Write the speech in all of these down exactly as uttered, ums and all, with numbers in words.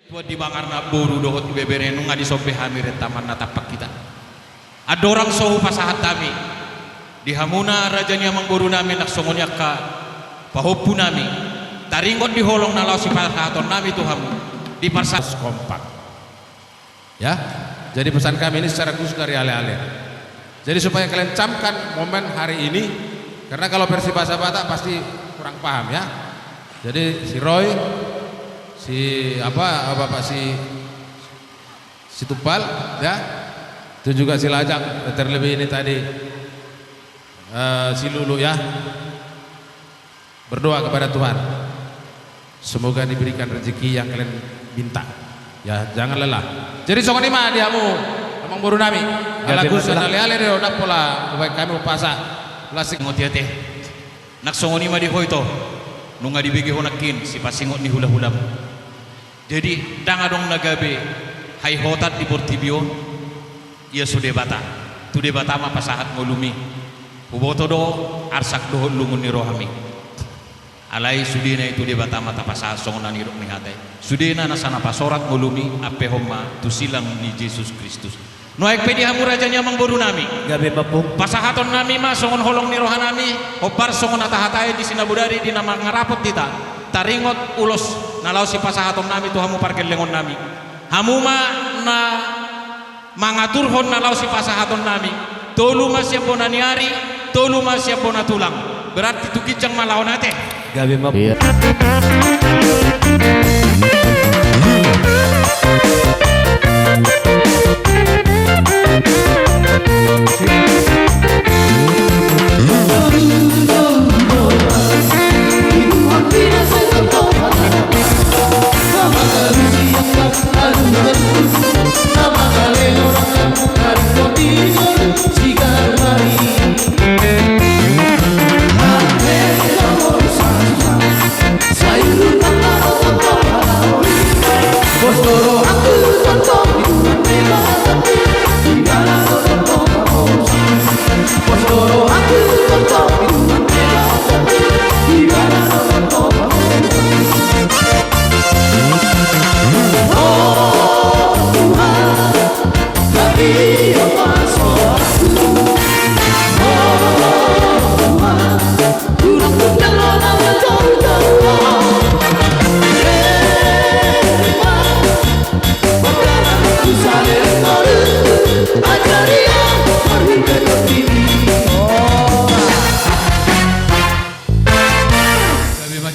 Tuan di bangarna, boru dohot ibebere, nunga disombe hami renta manna tampak hita. Andorang so hupasahat hami di hamuna raja ni amangboru nami, nang songon i angka pahompu nami, taringot di holong na laho sipasahaton nami tu hamu, diparsa- Kompak. Ya, jadi pesan kami ini secara khusus dari Ale-Ale. Jadi supaya kalian camkan momen hari ini, karena kalau versi bahasa Batak pasti kurang paham ya. Jadi si Roy, si apa, Bapak si, si Tumpal, ya. Itu juga si Lajang, terlebih ini tadi, eh, si Lulu ya. Berdoa kepada Tuhan. Semoga diberikan rezeki yang kalian minta. Ya, jangan lelah. Jadi songon i ma di hamu amangboru nami. Ala khusus ale-ale do, ndang pola baen hami umpasa. Lasik. Ingot i ate. Nang songon i ma di ho ito. Nunga dibege ho nangkin sipasingot ni hula-hulam. Jadi ndang adong na gabe haihotan di portibi on, ia so Debata. Tu Debata ma pasahat ngolumi. Huboto do arsak dohot lungun ni rohami. Alai sudena i tu Debata ma tapasahat songon na nidok ni hata i. Sudena nasa na pasorat ngolumi, ampehon ma tu silang ni Jesus Kristus. Nuaeng pe di hamu raja ni amangboru nami. Gabe ma, Ompung. Pasahaton nami ma songon holong ni roha nami, hombar songon hata-hata i di sinabodari di na mangarapot hita. Taringot ulos na laho sipasahaton nami tu hamu pargellengon nami. Hamu ma na mangaturhon na laho sipasahaton nami. Tolu ma sian bona ni ari, tolu ma sian bona tulang. Berarti tu ginjang ma laho na ate. Gabe ma. Iya.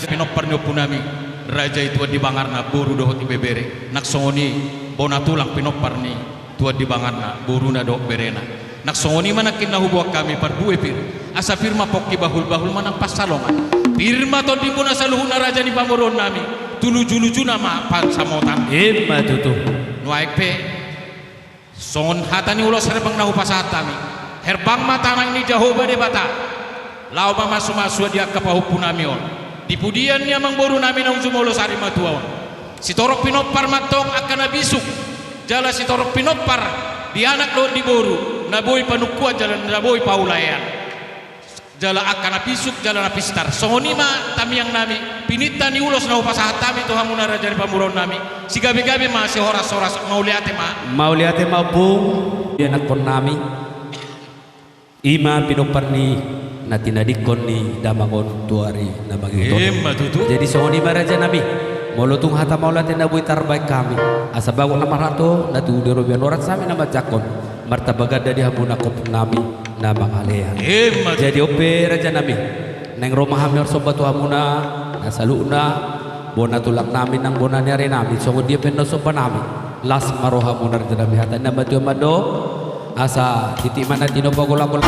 Pinompar ni ompu nami, raja i tuan di bangarna, boru dohot ibebere, nang songon i bona tulang pinompar ni tuan di bangarna, boruna dohot berena. Nang songon i ma nangkin na huboan hami parbue pir, asa pir ma pongki, bahul-bahul ma nang pansalongan. Pir ma tondimuna saluhutna raja ni pamoruon nami, tu luju-lujuna ma pansamotan. Ima tutu. Nuaeng pe songon hata ni ulos herbang na hupasahat hami, herbang ma tangan ni Jahowa Debata. Laho mamasu-masu di angka pahompu nami on, di pudian ni amangboru nami naung jumolo sari matua on. Sitorop pinompar ma antong angka na bisuk, jala sitorop pinompar di anak dohot di boru, na boi panungkuan jala na boi paulaean, jala angka na bisuk jala na pistar. Songon i ma tamiang nami, pininta ni ulos na hupasahat hami tu hamuna raja ni pamoruon nami. Sigabe-gabe ma, sihoras-horas, mauliate ma. Mauliate ma, Ompung. Ianakkon nami. Ima pinompar ni na tinadingkon ni damang on tu ari na mangihut on. Ima tutu. Jadi songon i ma raja nami, molo tung hata mauliate na boi tarbaen hami, asa bagot na marhalto na tu di robean, horas hami na manjangkon, martamba ganda di hamuna ompung nami na mangalean. Ima tutu. Jadi on pe raja nami, naeng ro ma hami marsomba tu hamuna na saluhutna, bona tulang nami nang bona ni ari nami, songon dia pe na somba nami. Las ma rohamuna raja nami, hata ni na matua mandok. Asa titik ma na tinompa golang-golang.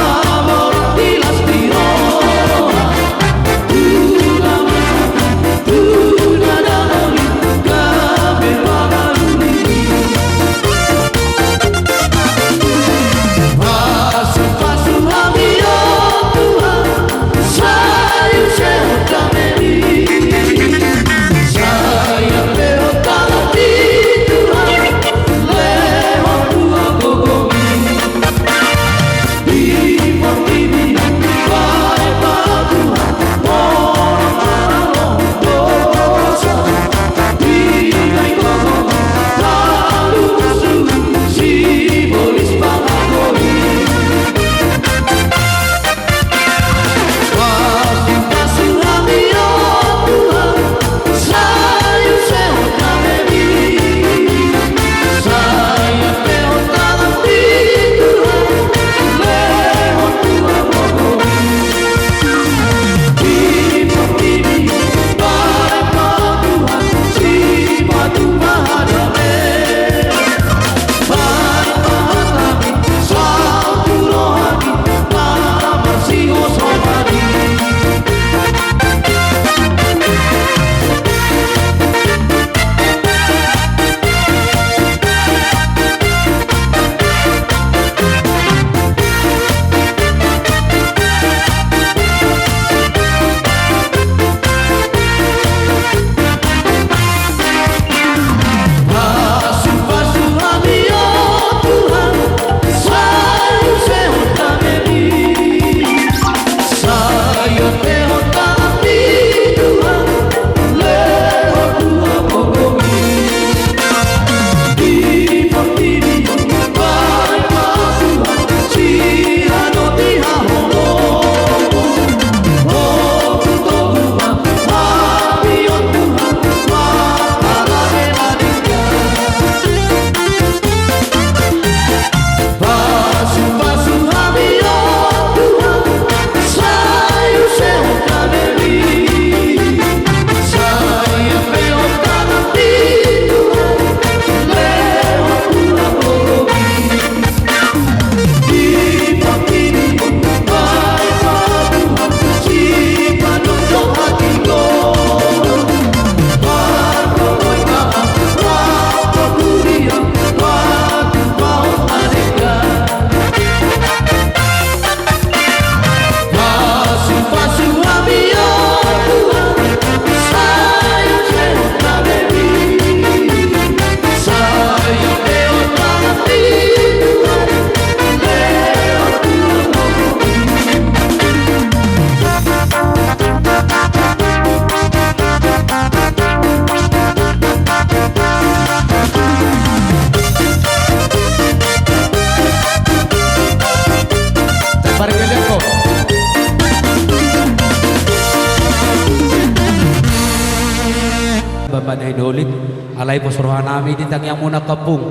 na hinaholingkon, alai pos rohanami di tangiangmuna angka ompung.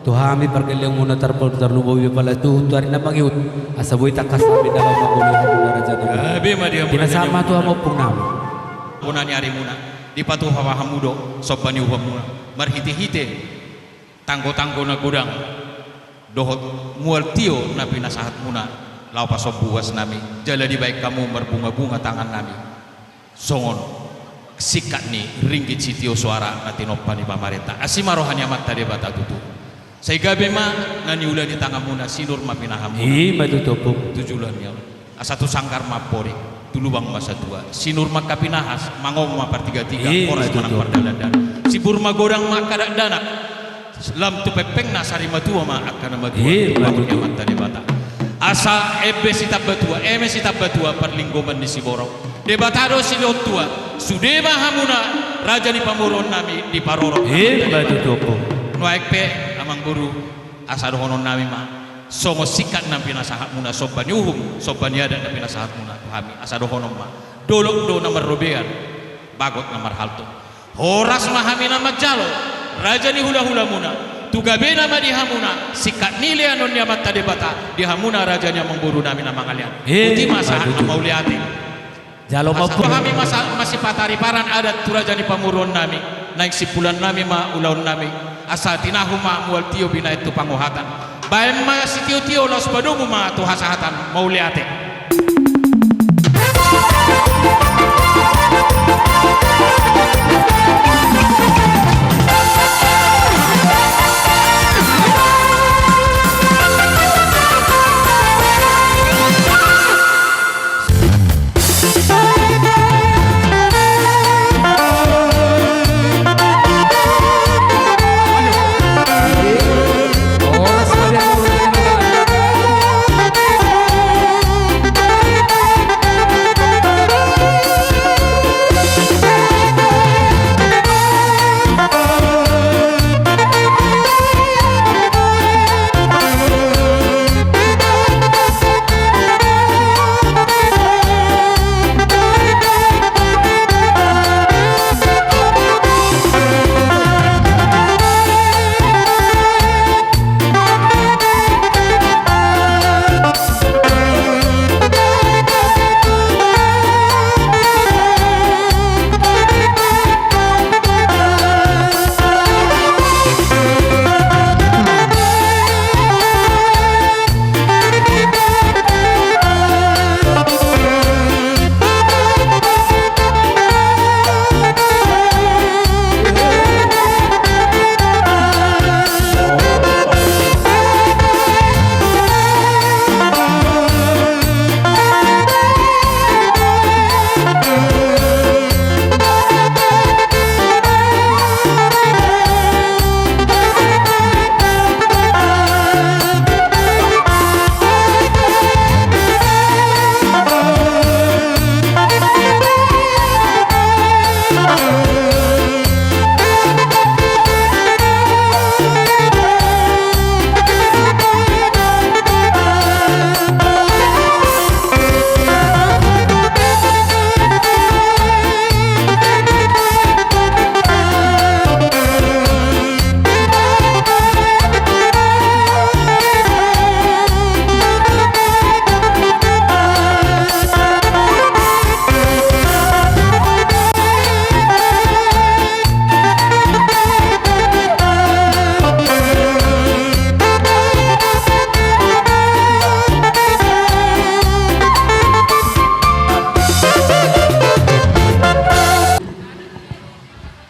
Tu hami pargellengmuna tarlumobi apala tu ari na mangihut, asa boi tangkas hami na laho mangoloi hamuna raja nami. Gabe ma di hamuna. Pinasahat ma tu hamu ompungnami. Bona ni arimuna, dipatupa hamu do somba ni uhumuna marhitehite tanggotanggo na godang dohot mual tio na pinasahatmuna laho pasombu uasnami, jala dibahen hamu marbungabunga tangannami songon singkat ni ringgit sitio soara na tinompa ni pamarenta. Asi ma roha ni Amanta Debata tutu. Sai gabe ma na niula ni tanganmuna, sinur ma pinahanmuna. I ma tutu, ompung. Tu joloan ni ari on. Asa tu sanggar ma amporik, tu lubang ma satua. Sinur ma angka pinahan, mangomo ma partigatiga, i ma tutu, horas ma nang pardalandalan. Sibur ma godang ma angka dakdanak, lam tu pengpengna sari matua ma angka na matua. I ma tutu. Amanta Debata. Asa eme sitambatua, eme sitambatua parlinggoman ni siborok. Debata do silehon tua, sude ma hamuna raja ni pamoruonnami diparorot. I ma tutu, ompung. Nuaeng pe amangboru, asa dohononnami ma songon singkat na pinasahatmuna, somba ni uhum, somba ni adat na pinasahatmuna tu hami, asa dohonon ma: Dolok do na marrobean, bagot na marhalto. Horas ma hami na manjalo, raja ni hulahulamuna. Tu gabena ma di hamuna singkat ni lehonon ni Amanta Debata di hamuna raja ni amangborunami na mangalean. Eh, botima sahat, mauliate. Jalo ma, ompung. Asa hami masa-, masipatariparan adat tu raja ni pamoruonnami, naeng simpulannami ma ulaonnami, asa tinahu ma mual tio binahen tu pangohatan. Bahen ma sitiotio, laos padomu ma tu hasahatan, mauliate.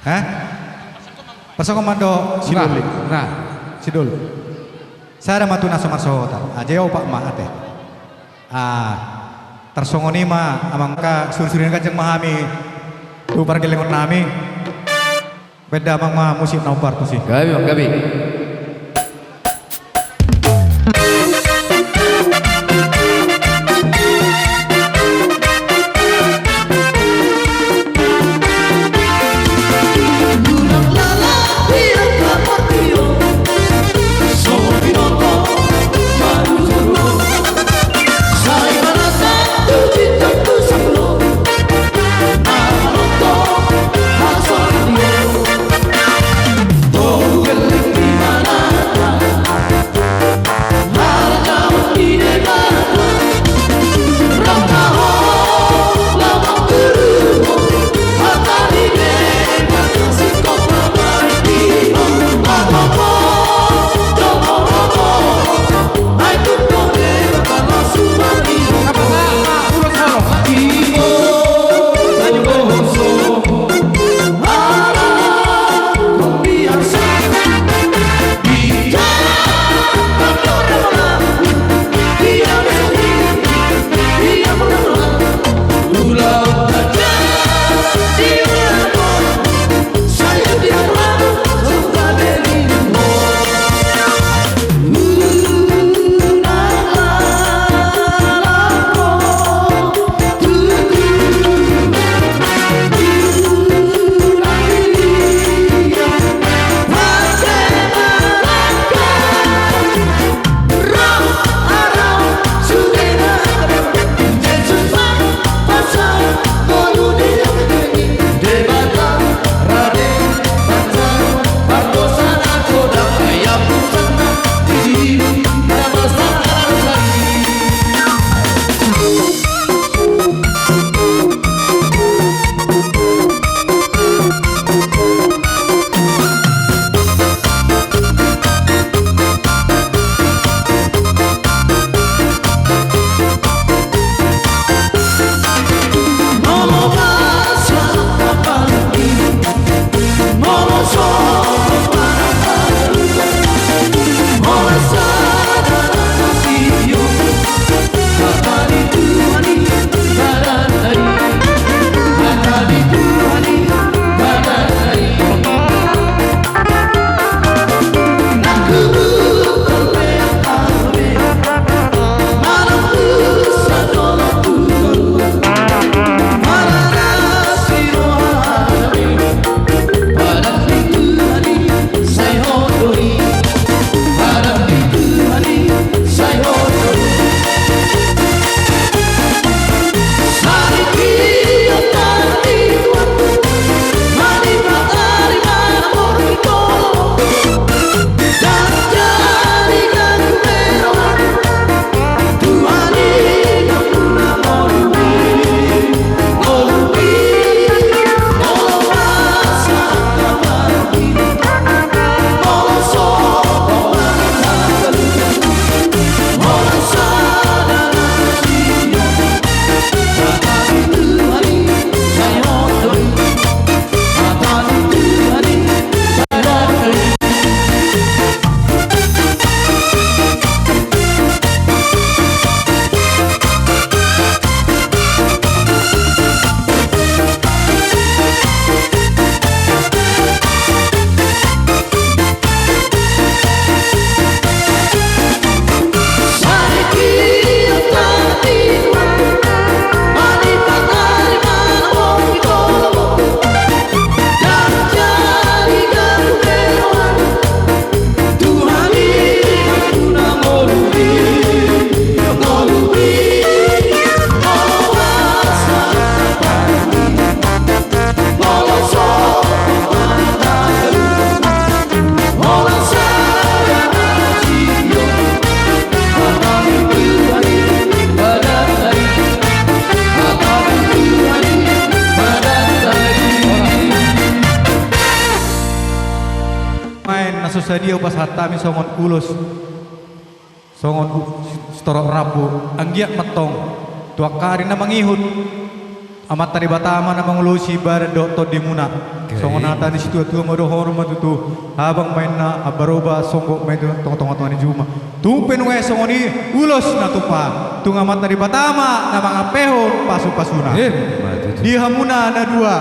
Hah? Pasangkon ma do sidoli. Nah, sidoli. Sada ma tu na so marsohotan. Aja opat ma ate. Ah, tarsongon i ma amang, angka sursuri na ganjang ma hami tu pargellengon nami. Baen damang ma musik na hombar tusi. Gabe, gabe. Na so sadia hupasahat hami songon ulos, songon u-, sitorop rambu, anggiat ma antong tu angka ari na mangihut, Amanta Debata ma na mangulosi badan dohot tondimuna. Oke. Songon hata ni situatua ma dohonon ma tutu, habang ma inna ambaroba, songgop ma i tu tongatonga ni juma. Tung pe nunga songon i ulos na tupa, tung Amanta Debata ma na mangampehon pasupasuna. Emma tutu. Di hamuna na dua.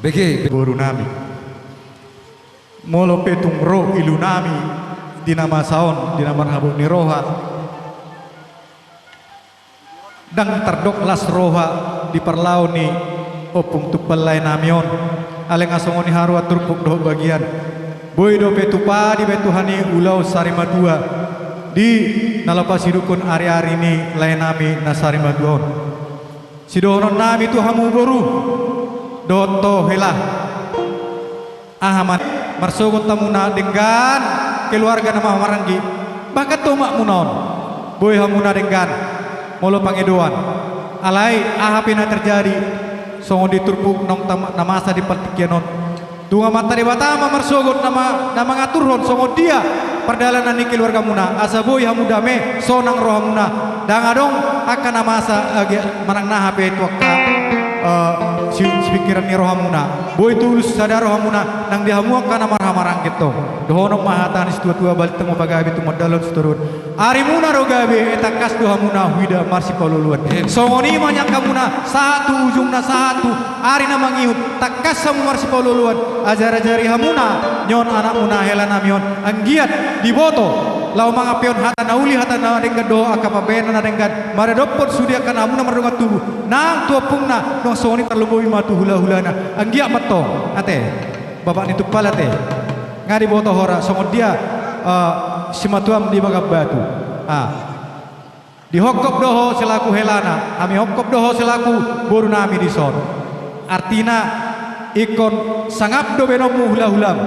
Bege, be- boru nami. Molo pe tung ro ilu nami di na masa on, di na marhabot ni roha, ndang tardok las roha di parlao ni Ompung Tumpal lae nami on. Alai nga songon i haroa turpuk dohot bagian. Boi dope tupa dibaen Tuhan i ulaon sarimatua di na laho pasidungkon ariari ni lae nami na sarimatua on. Sidohonon nami tu hamu boru dohot ho hela. Aha ma marsogot hamuna denggan keluarga na marhahamaranggi, bahkan tu omakmuna on. Boi hamuna denggan molo pangidoan. Alai aha pe na terjadi, songon di turpuk naung tam-, na masa di partingkian on, tung Amanta Debata ma marsogot na ma-, na mangaturhon songon dia pardalanan ni keluargamuna, asa boi hamu dame, sonang rohamuna, ndang adong angka na masa age manang na aha pe tu angka, eh, si-, sipingkiran ni rohamuna. Boi tulus sada rohamuna, nang di hamu angka na marhahamaranggi antong. Dohonon ma hata ni situatua, balintang ma pagabe tumandalhon sitoruan. Arimuna do gabe, eh, tangkas do hamuna huida marsipaolooloan. Songon i ma ni angkamuna, sahat tu ujungna, sahat tu ari na mangihut, tangkas hamu marsipaolooloan, ajarajari hamuna, nion anakmuna hela nami on, anggiat diboto, laho mangampehon hata na uli, hata na denggan dohot angka pambahenan na denggan, maradophon sude angka na hamuna mardongan tubu, nang tu ompungna, nang songon i tarlumobi ma tu hulahulana, anggiat ma antong, ate, Bapak ni Tumpal ate, nga diboto ho ra, songon dia, eh, simatuam di bagas batu, ah. Dihongkop do ho selaku helana, hami hongkop do ho selaku boru nami dison. Artina, ingkon sangap do baenonmu hulahulam.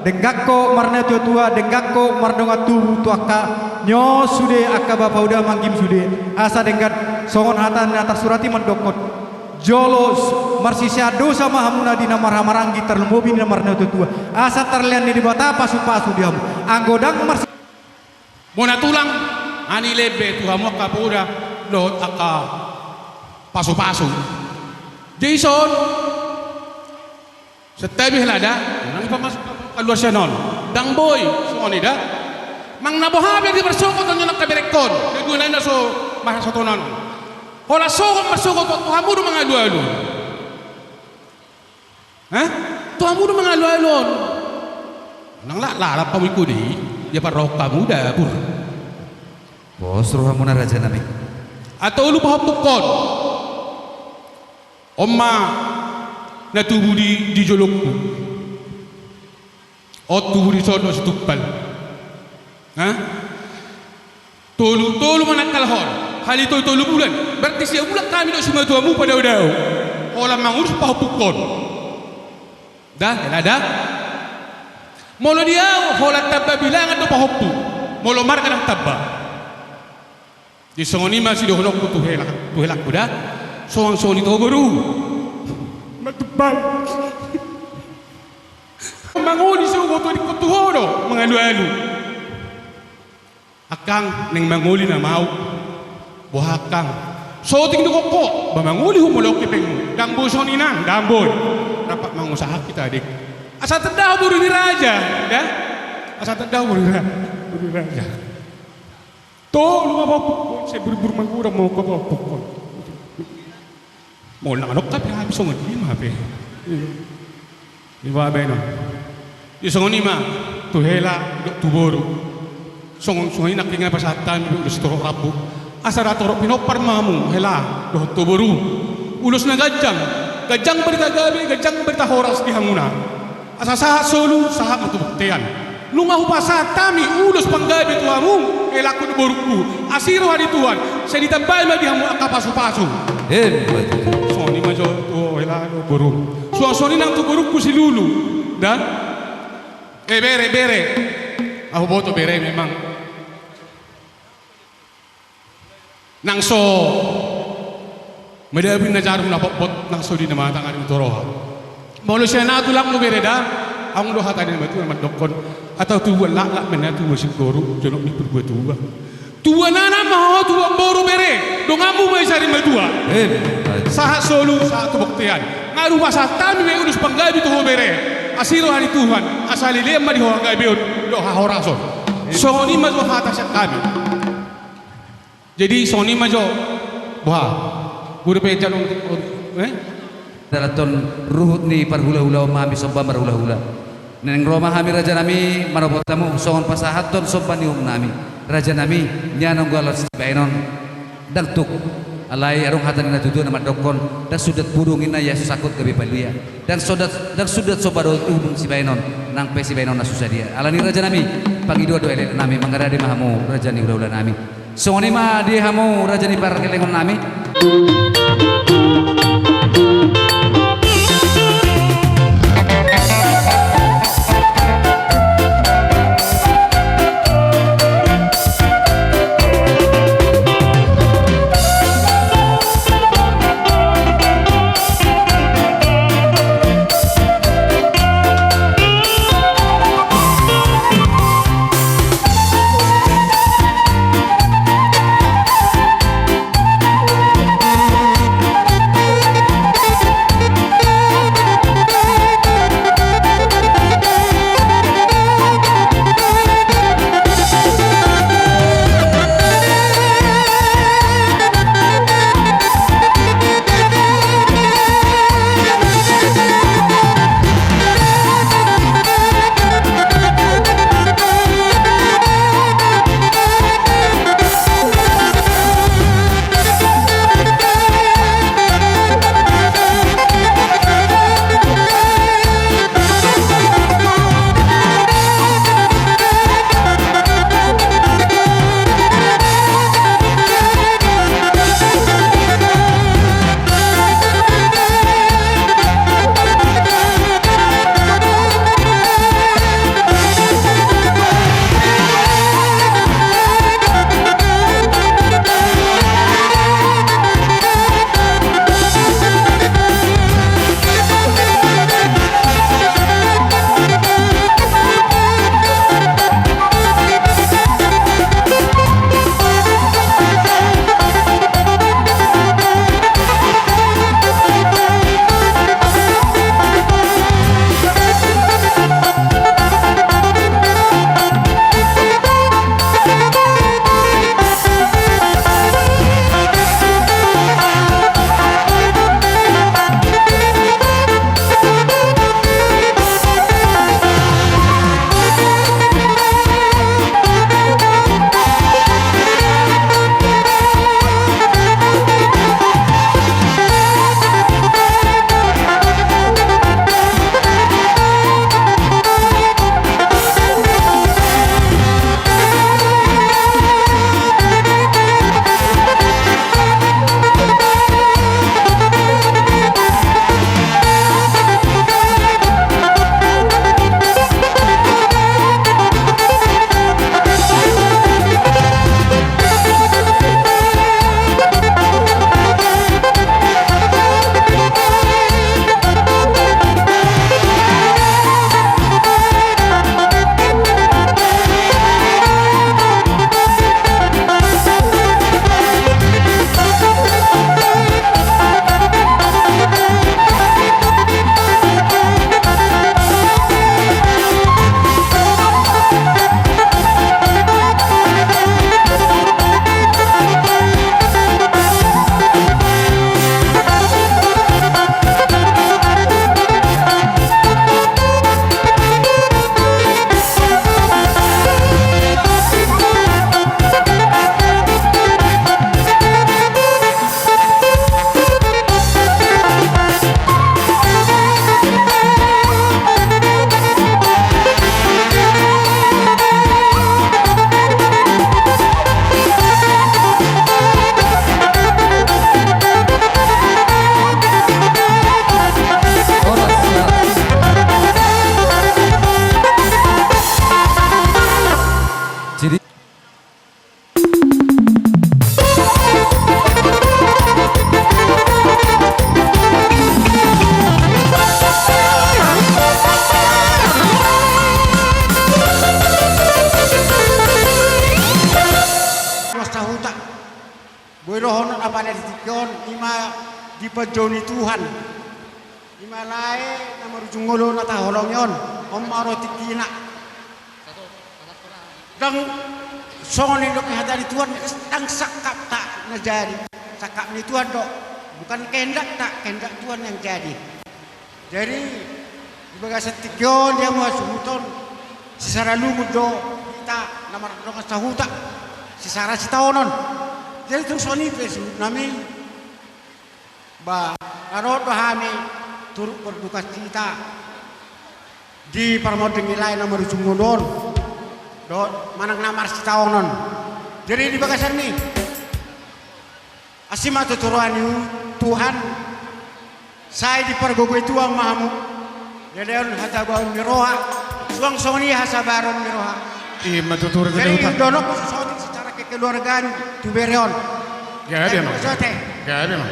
Denggan ho marnatuatua, denggan ho mardongan tubu tu angka nyo sude, angka bapa uda manggim sude. Asa denggan songon hata na tarsurat i mandokkon. Jolo s-, marsisean dosa ma hamuna di na marhahamaranggi, tarlumobi di na marnatuatua. Asa tarlean ni Debata pasupasu di hamu. Anggo ndang marsi- Bona tulang, ani lembe tu hamu angka poda dohot angka pasupasu. Jason, santabi hela da, nang ipamasuk kaluar sian on. Ndang boi, songon i da. Manang na boha pe di marsogot on, nang angka berekkon, di dua nai na so marsogot on. Holan sogot marsogot on, tu hamu do mangalualu. Hah? Tu hamu do mangalualu on. Nang la, lalap hamu ingkon di, dia parrohahon hamu dapur. Pos rohamuna raja nami. Antolu pahompukkon. On ma na tubu di, di jolongku. On tubu di son do si Tumpal. Hah? Tolu, tolu ma nangkal hon. Hali tolu, tolu bulan. Berarti sia bulan hami do simatuamu padaodao. Holan mangurus pahompukkon. Da, hela da. Molo di au, holan tamba bilangan do pahompu. Molo marga ndang tamba. Jadi songon i ma sidohononku tu hela, tu helangku da. Songon, songon i tu ho boru. Matumbal. Mangoli sogot tu adingkon tu ho do mangalualu. Angkang, naeng mangoli nama au. Boha angkang? Soting do ho, ba mangoli ho molo hepengmu. Ndang boi songon i nang, ndang boi. Rap mangusaha hita dek. Asa tanda ho boru ni raja, da? Asa tanda ho boru ni ra-, boru ni raja. Tolu ma pahompukkon, sai buriburi manggoda ma ho pahompukkon. Molo nang adong hape hami songon i ma hape. Iba baenon. Jadi songon i ma tu hela dohot tu boru. Songon, songon i nangkin nga pasahat hami ulos sitorop rambu. Asa ra torop pinompar ma hamu hela dohot tu boru. Ulos na ganjang. Ganjang barita gabe, ganjang barita horas di hamuna. Asa sahat solu, sahat ma tu bontean. Nunga hupasahat hami ulos panggabe tu hamu, helangku dohot borungku. Asi roha ni Tuhan, sai ditambai ma di hamu angka pasupasu. Emma tutu. Songon i ma jo tu hela dohot boru. Suang songon i nang tu borungku si Lulu. Da? Eh, bere, bere. Ahu boto bere memang. Nang so madabu ninna jarum na potpot, nang so di na matang ari ni Toraja. Molo sian ahu tulangmu bere da, Adong do hata ni natuatua mandokkon, hatau tubuan laklak ma na tubuan singkoru, jonok ni purba tubuan. Tubuan anak ma ho, tubuan boru bere, donganmu ma i sari matua. Sahat solu, sahat tu bontean. Nga rupa sahat hami ma i ulos panggabean tu ho bere. Asi roha ni Tuhan, asa lelean ma di ho hagabeon dohot hahorason. Songon i ma jo hata sian hami. Jadi songon i ma jo. Boha? Guru pe jalo, eh? Dalathon ruhut ni parhulahulaon ma hami somba marhulahula. Naeng ro ma hami rajanami manopot hamu songon pasahathon somba ni uhum nami. Rajanami, nian anggo ala sibahenon. Ndang tuk. Alai adong hata ni natuatua na mandokkon, ndang sundat pudung inna ia so sangkut gabe palia. Ndang sundat, ndang sundat somba dohot uhum sibahenon, nang pe sibahenon na susa dia. Alani rajanami, pangidoan do elek nami, mangarade ma hamu raja ni hulahula nami. Songon i ma di hamu raja ni pargellengon nami. dohonon apala di tingki on, ima di panjou ni Tuhan. Ima lae na marujung ngolu na taholongi on, on ma ro tingkina. Ndang songon na nidok ni hata ni Tuhan, ndang sangkapta na jadi, sangkap ni Tuhan do. Bukan kehendakta, kehendak Tuhan yang jadi. Jadi di bagasan tingki on di hamu hasuhuton, sisara lungun do hita na mardongan sahuta, sisara sitaonon. Jadi tung songon i pe suhut nami. Ba, na dohot do hami turut berdukacita di parmonding ni lae na marujung ngolu on dohot manang na marsitaonon. Jadi di bagasan ni asi ma tutu roha ni Tuhan, sai dipargogoi Tuhan ma hamu. Lelehon hatabaon ni roha, suang songon i hasabaron ni roha. Ima tutu raja ni huta. Jadi dohononku sude secara kekeluargaan tu bere on. Gabe ma.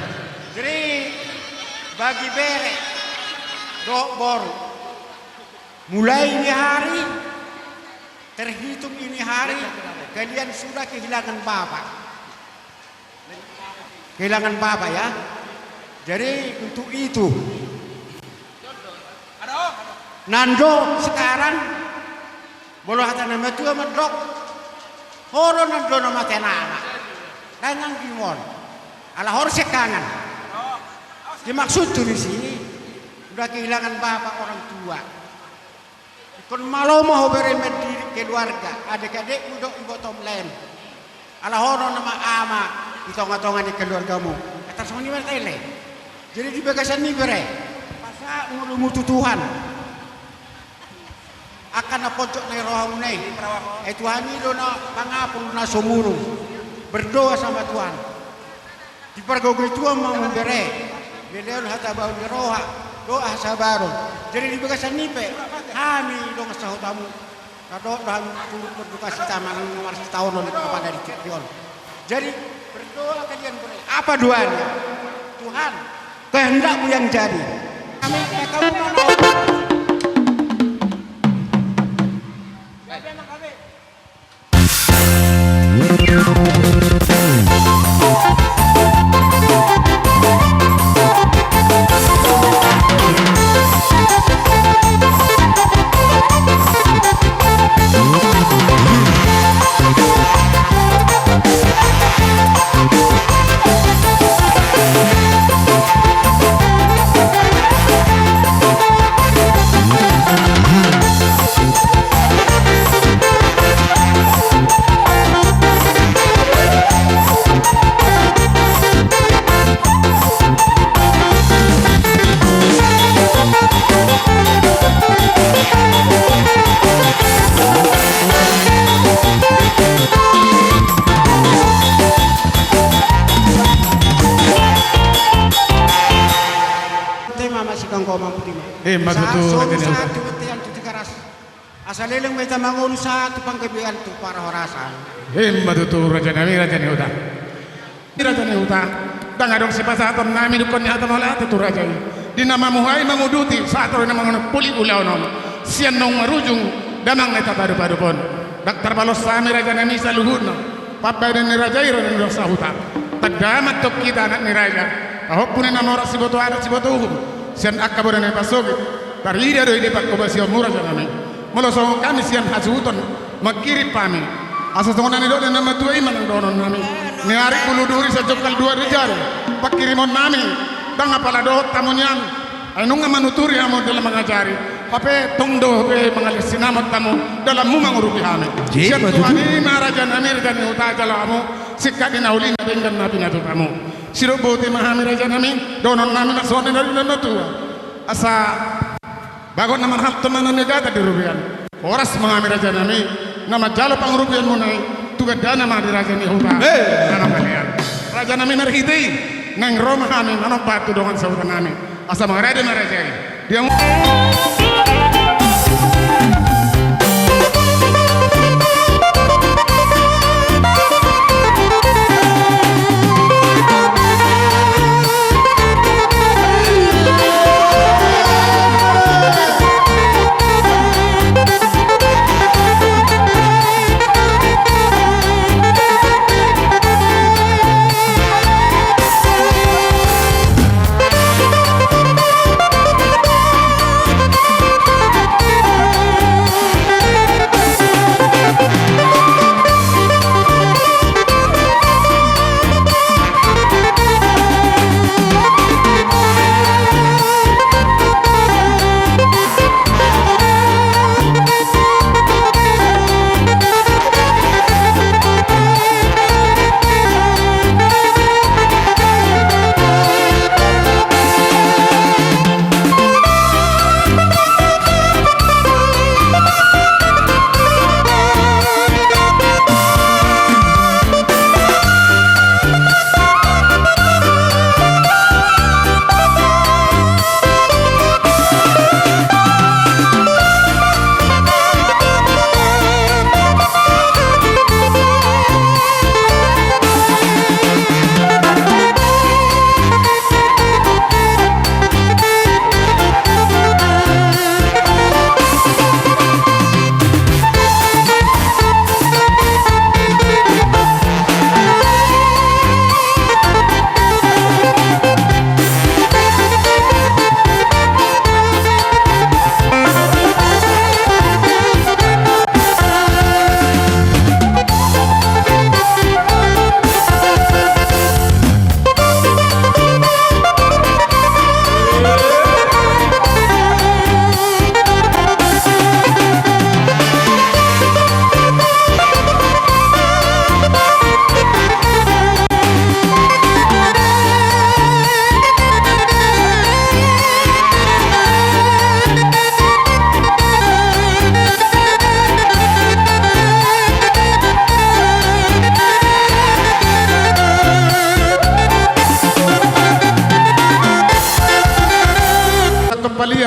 Jadi bagi bere dohot boru, mulai ini hari, terhitung ini hari, kalian sudah kehilangan bapak. Kehilangan bapak, ya. Jadi untuk itu, nando sekarang, molo hata na matua mandok, ho do nando na mate anak. Dang anggi on. Ala ho do siangkangan. Dimaksud tu disi, udah kehilangan bapak, orang tua. Ingkon malo ma ho bere mandiri keluarga, adek-adekmu dohot ibotom laem. Ala ho do nama ama di tonga-tonga ni keluargamu. Atar songon i ma tele. Jadi di bagasan ni bere, pasahat ngolum tu Tuhan. Angka na pojok na di rohamuna i, ai Tuhan i do na mangapul na sumurung. Berdoa sama Tuhan. Dipargogoi Tuhan ma hamu bere, lelehon hatabaon ni roha dohot hasabaron. Jadi di bagasan ni pe, hami dongan sahutamu, na dohot do hami turut berdukacita manang marsitaonon apala di tingki on. Jadi berdoa kalian bere. Apa doanya? Tuhan, kehendak-Mu yang jadi. Kami, kami Tema masih kanggo mampu di ma. Eh, matutu, satu, satu, satu, satu, satu, satu, satu, satu, satu, Asa leleng ma hita mangolu sahat tu panggabean tu parhorasan. Ima tutu raja nami, raja ni huta. Raja ni huta, ndang adong sipasahaton nami dungkon ni hata mauliate tu raja i. Di na mamuhai manguduti sahat ro di na manguduti ulaon on. Sian naung marujung damang na tapadupaduphon. Ndang tarbalos hami raja nami saluhutna. Pambahenan ni raja i ro di na sahuta. Tanda ma antong hita anak ni raja. Pahompu ni na mora siboto adat siboto uhum. Sian angka bona ni pasogit. Tarida do i di panghobasionmu raja nami. Molo songon hami sian hasuhuton mangkirim hami. Asa songon na nidok ni na matua i manang dohonon nami. Ni ari bulu duri sajongkal dua di jari. Pangkirimon nami. Ndang apala dohot hamu nian. Ai nunga manuturi hamu dalam mangajari. Hape tong do hape mangaliat sinamot hamu dalammu mangurupi hami. Sian Tuhan i ma raja nami, raja ni huta jalo hamu. Singkat di na uli na denggan na pinatupa hamu. Sidok boti ma hami raja nami. Dohonon nami na songon na nidok ni na matua. Asa bagot na marhalto ma na nigata di rupian. Horas ma hami raja nami na manjalo pangurupianmuna i tu gandana ma di raja ni huta. Hei! Anak kalian. Raja nami marhite i naeng ro ma hami manomba tu dongan sahuta nami. Asa mangarade ma raja i. Dia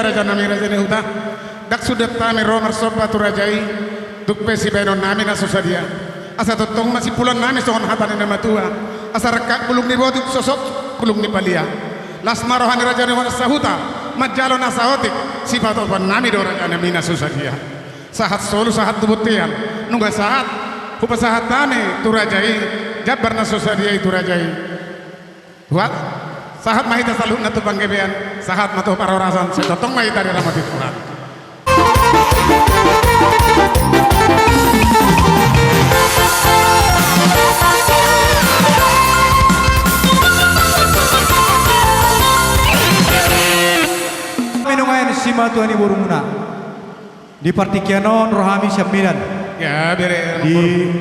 Raja nami, raja ni huta. Ndang suda hami ro marsomba tu raja i, tung pe sibaenon nami na so sadia. Asa tongtong ma simpulon nami songon hata ni na matua. Asa rangkap bulung ni botik, sosok bulung ni palia. Las ma roha ni raja ni huta manjalo na saotik, sipatupaon nami do raja nami na so sadia. Sahat solu, sahat tu bontean, nunga sahat hupasahat hami tu raja i jambar na so sadia i tu raja i. Buat, sahat ma hita saluhutna tu panggabean, sahat ma tu parhorasan, sai tongtong ma hita diramoti Tuhan. Nunga sian simatua ni borumuna. Di partingkian on ro hami sian Medan. Ya, bere. Di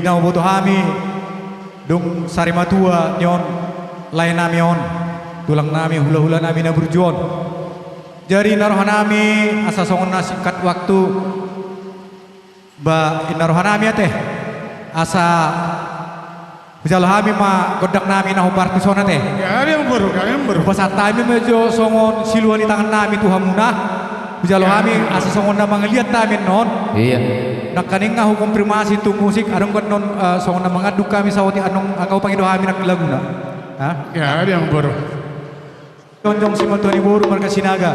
na huboto hami, dung sarimatua ni on, lae nami on, tulang nami, hulahula nami na burju on. Jadi na roha nami asa songon na singkat waktu, ba, i na roha nami ate. Asa hujalo hami ma gondang nami na hombar tu son ate. Gabe amang boru, gabe amang boru. Hupasahat hami ma jo songon silua ni tangan nami tu hamuna. Hujalo hami asa songon na mangaliat hami annon. Iya. Nangkaning nga hukonfirmasi tu musik, adong annon, eh, songon na mangandung hami saotik annon, nga hupangido hami nang laguna. Ha? Gabe amang boru. Jongjong simatua ni boru marga Sinaga.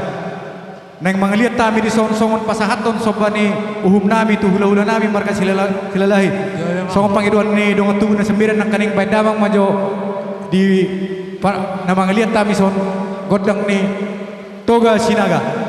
Naeng mangaliat hami dison songon pasahathon somba ni uhum nami tu hulahula nami marga Silala-, Silalahi. Songon pangidoan ni dongan tubu na sian Medan, nangkaning baen damang ma jo di pa-, na mangaliat hami son gondang ni Toga Sinaga.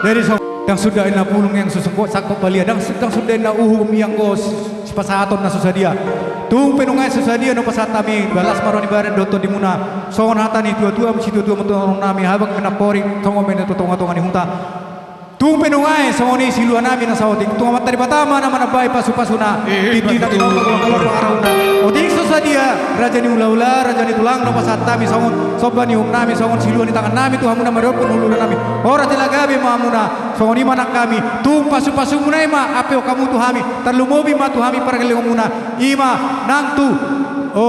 Jadi so, ndang suda inna bulung, ndang suda sangkot palia, ndang su-, ndang suda inna uhum ianggo s-, sipasahaton na so sadia. Tung pe nunga so sadia na hupasahat hami, ba las ma roha ni badan dohot tondimuna. Songon hata ni tuatua, situatua ma tulang nami, habang manampori, songon ma na tu tongatonga ni huta. Tung pe nunga songon i silua nami na saotik, tung Amanta Debata ma na manambai pasupasuna. Eh, eh, tintin nami, patutu, pangalaho, pangalaho. Otik so sadia. Raja ni hulahula, raja ni tulang, na pasahat hami songon somba ni uhum nami, songon silua ni tangan nami tu hamuna, mandokkon hulahula nami, horas jala gabe ma hamuna. Songon i ma nang hami, tung pasupasumuna i ma ampeon hamu tu hami, tarlumobi ma tu hami pargellengonmuna, i ma nang tu, o,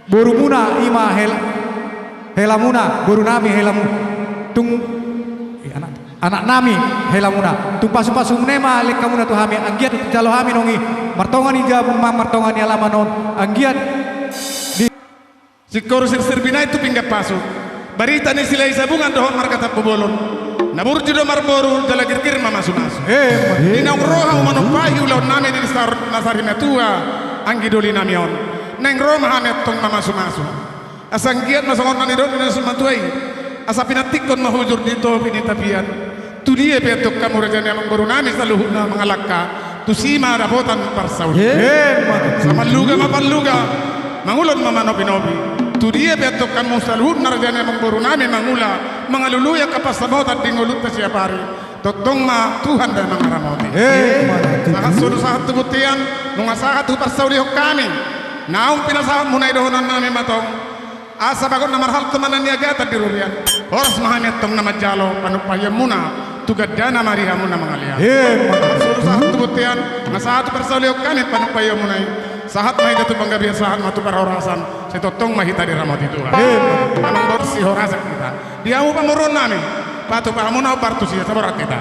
borumuna, i ma hel-, helamuna, boru nami helamu, tung, eh, anak, anak nami helamuna, tung pasupasumuna i ma lehon hamuna tu hami, anggiat jalo hami nunga i, martonga ni jabu ma, martonga ni alaman on, anggiat di. Singkoru sirsir binahen tu pinggan pasu. Barita ni Silahisabungan dohot marga Tampubolon. Na burju do marboru, jala girgir ma masumasu. Eh, di naung ro hamu manumpahi ulaon nami di desa na sarimatua, anggi doli nami on. Naeng ro ma hami antong mamasumasu. Asa anggiat ma songon na nidok ni naung matua i. Asa pinantikhon ma hujur di topi ni tapian. Tu dia pe antong hamu raja ni amangboru nami saluhutna mangalangka, tusi ma dapotan parsaulian. Emma tutu. Asa manluga ma palluga, mangulon ma manopinopi. Tu dia pe antong hamu saluhutna raja ni amangboru nami mangula, mangalului angka pansamotan di ngolunta siapari. Tongtong ma Tuhan do mangaramoti. Emma tutu. Sahat solu sahat tu bontean, nunga sahat huparsaulihon hami. Naung pinasahatmuna i dohonon nami ma tong. Asa bagot na marhalto ma na niagatan di robean. Horas ma hami antong na manjalo panumpahianmuna, tu gandana ma di hamu na mangalean. Emma tutu. Sahat solu sahat tu bontean, nunga sahat huparsaulihon hami panumpahianmuna i. Sahat ma hita tu panggabean, sahat ma tu parhorasan, sai tongtong ma hita diramoti Tuhan. Emma tutu. Amangboru, sai horas hita. Di hamu pamoruon nami, patupa hamu na hombar tusi, sai horas hita.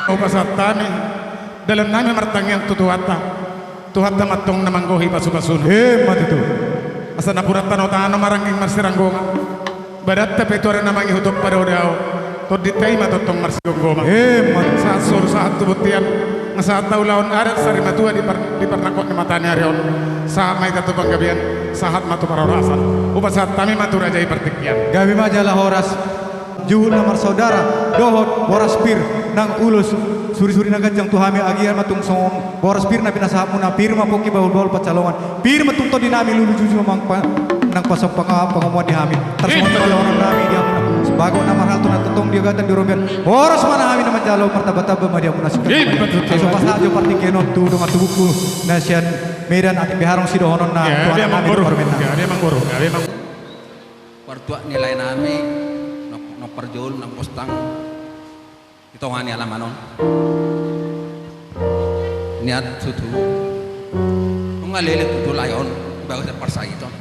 Hupasahat hami dalan nami martangiang tu Tuhanta. Tuhanta ma antong na manggohi pasupasuna. Emma tutu. Asa napuran tano-tano ma rangging marsiranggongan. Badanta pe tu ari na mangihut on padaodao. Tondinta i ma tongtong marsigomgoman. Emma tutu. Sahat solu sahat tu bontean. Nunga sahat ulaon adat sarimatua di par-, di parnangkok ni mataniari on. Sahat ma hita tu panggabean. Sahat ma tu parhorasan. Hupasahat hami ma tu raja i partingkian. Gabe ma jala horas. juhut na marsaudara, dohot boras pir nang ulos surisuri na ganjang tu hami, agia ma tung songon boras pir na pinasahatmuna, pir ma pongki bahulbahul pansalongan, pir ma tung tondinami lulujujung nang pa-, nang pasompangan pangomoan di hami. Tarsongon i ma dohononnami di hamuna, sebagai na marhalto na tongtong di agatan di robean, horas ma na hami na manjalo, martambatamba ma di hamuna. Ai so pasahat jo partingkian on tu dongan tubuku na sian Medan, atik beharong sidohononna. Partuak ni laenami, nang parjolo nang postang di tonga ni alaman on. Niat tutu, nunga leleng tutu lae on di bagasan parsahiton.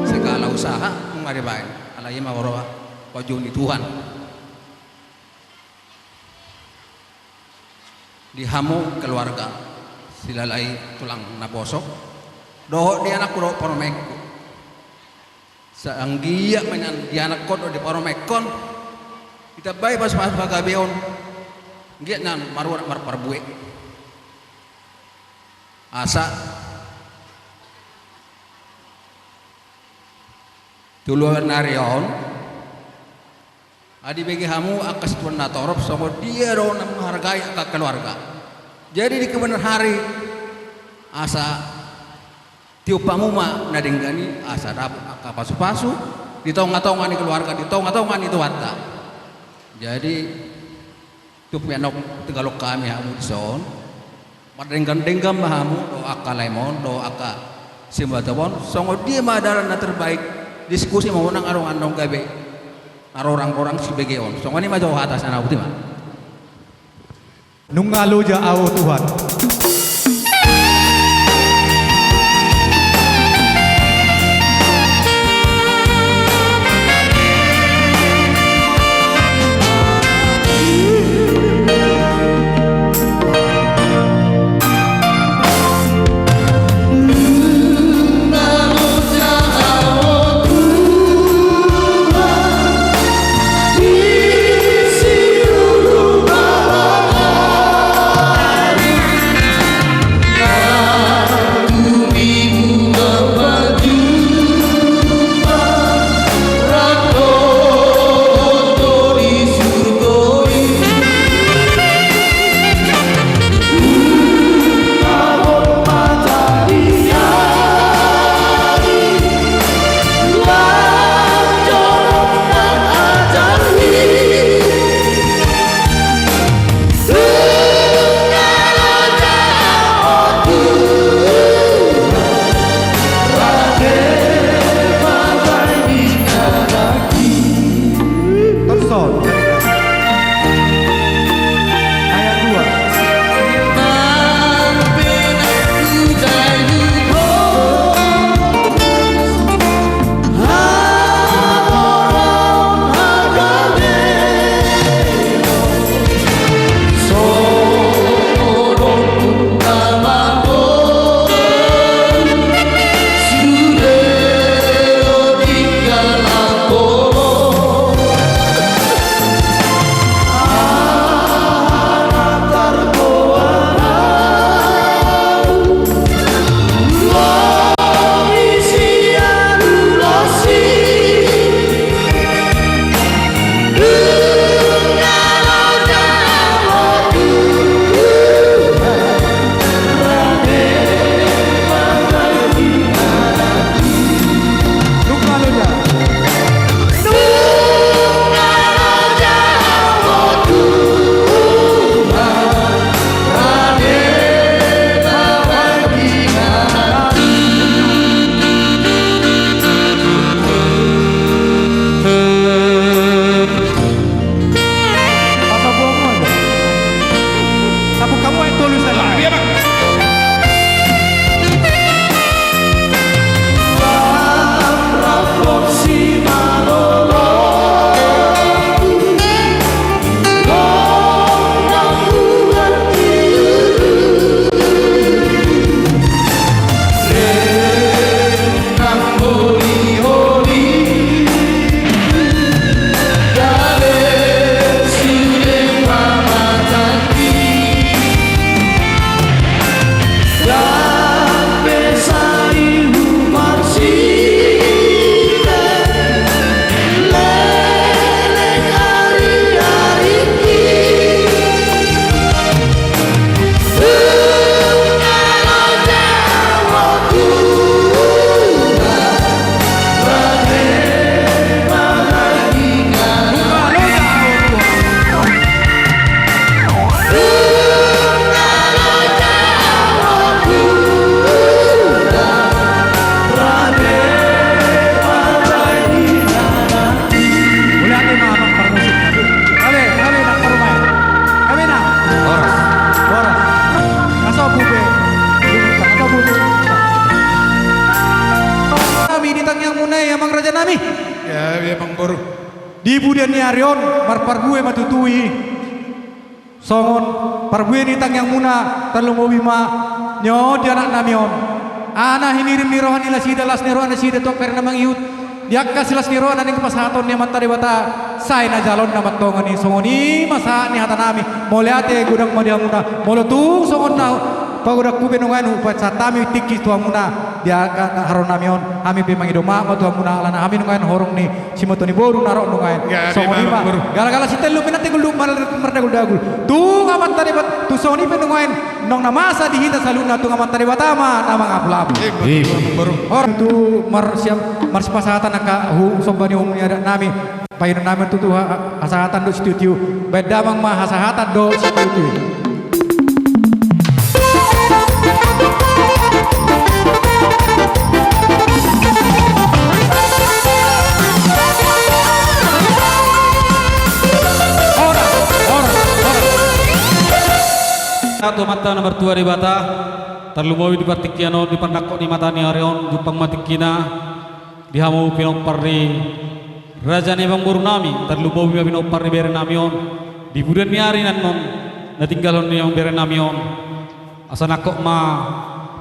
Segala usaha nunga dibaen, alai ima roha pajou ni Tuhan. Di hamu keluarga Silahi, tulang naposo, dohot di anakku dohot parumaenku. Sai anggiat ma nian di anakkon dohot di parumaenkon ditambai pasupasu pagabeon, anggiat nian marurat marparbue. Asa tu luat ni ari on, ai dibege hamu angka situan na torop songon dia do na menghargai angka keluarga. Jadi di kemudian hari, asa tiop hamu ma na denggan i, asa dapot angka pasupasu di tongatonga ni keluarga, di tongatonga ni toanta. Jadi, tu pianok tegalok hami hamu dison, mardenggan-denggan ma hamu dohot angka laem on, dohot angka simbotop on, songon dia ma dalan na terbaik, diskusi ma unang adong-adong gabe na rorang-rorang sibege on. Songon i ma jo hata sian ahu, botima. Nunga loja ahu Tuhan. Ari on marparbue ma tutu i. Songon parbue ni tangiangmuna, tarlumobi ma ni on di anaknami on. Aha na hinirim ni roha ni nasida, las ni roha nasida tu angka ari na mangihut, di angka silas ni roha na naeng pasahaton ni Amanta Debata, sai na jalonna ma tongon i. Songon i ma sahat ni hatanami. Mauliate godang ma di hamuna. Molo tung songon na pagodangku pe nuaeng, hupasahat hami tingki tu hamuna di angka harorannami on, hami pe mangido maaf ma tu hamuna, alana hami nuaeng horong ni simoto ni boru na ro nuaeng. Songon i ma. Gala-gala sitelluk pe na tegul duk mardagul-dagul. Tung Amanta Debata, tung songon i pe nuaeng, naung na masa di hita saluhutna, tung Amanta Debata ma na mangapul-apul. Horong tu marsiap, marsipasahatan angka hu-, somba ni uhum ni adatnami. Bahenonnami tutu ha-, hasahatan dohot sitiotio. Bahen damang ma hasahatan dohot sitiotio. Horas, horas, horas. Tu Amanta na martua Debata, tarlumobi di partingkian on, di parnangkok ni mata ni ari on, jumpang ma tingkina di hamu pinompar ni raja ni amangborunami, tarlumobi ma pinompar ni berenami on, di pudian ni ari na annon na tinggalhon ni amangberenami on. Asa nangkok ma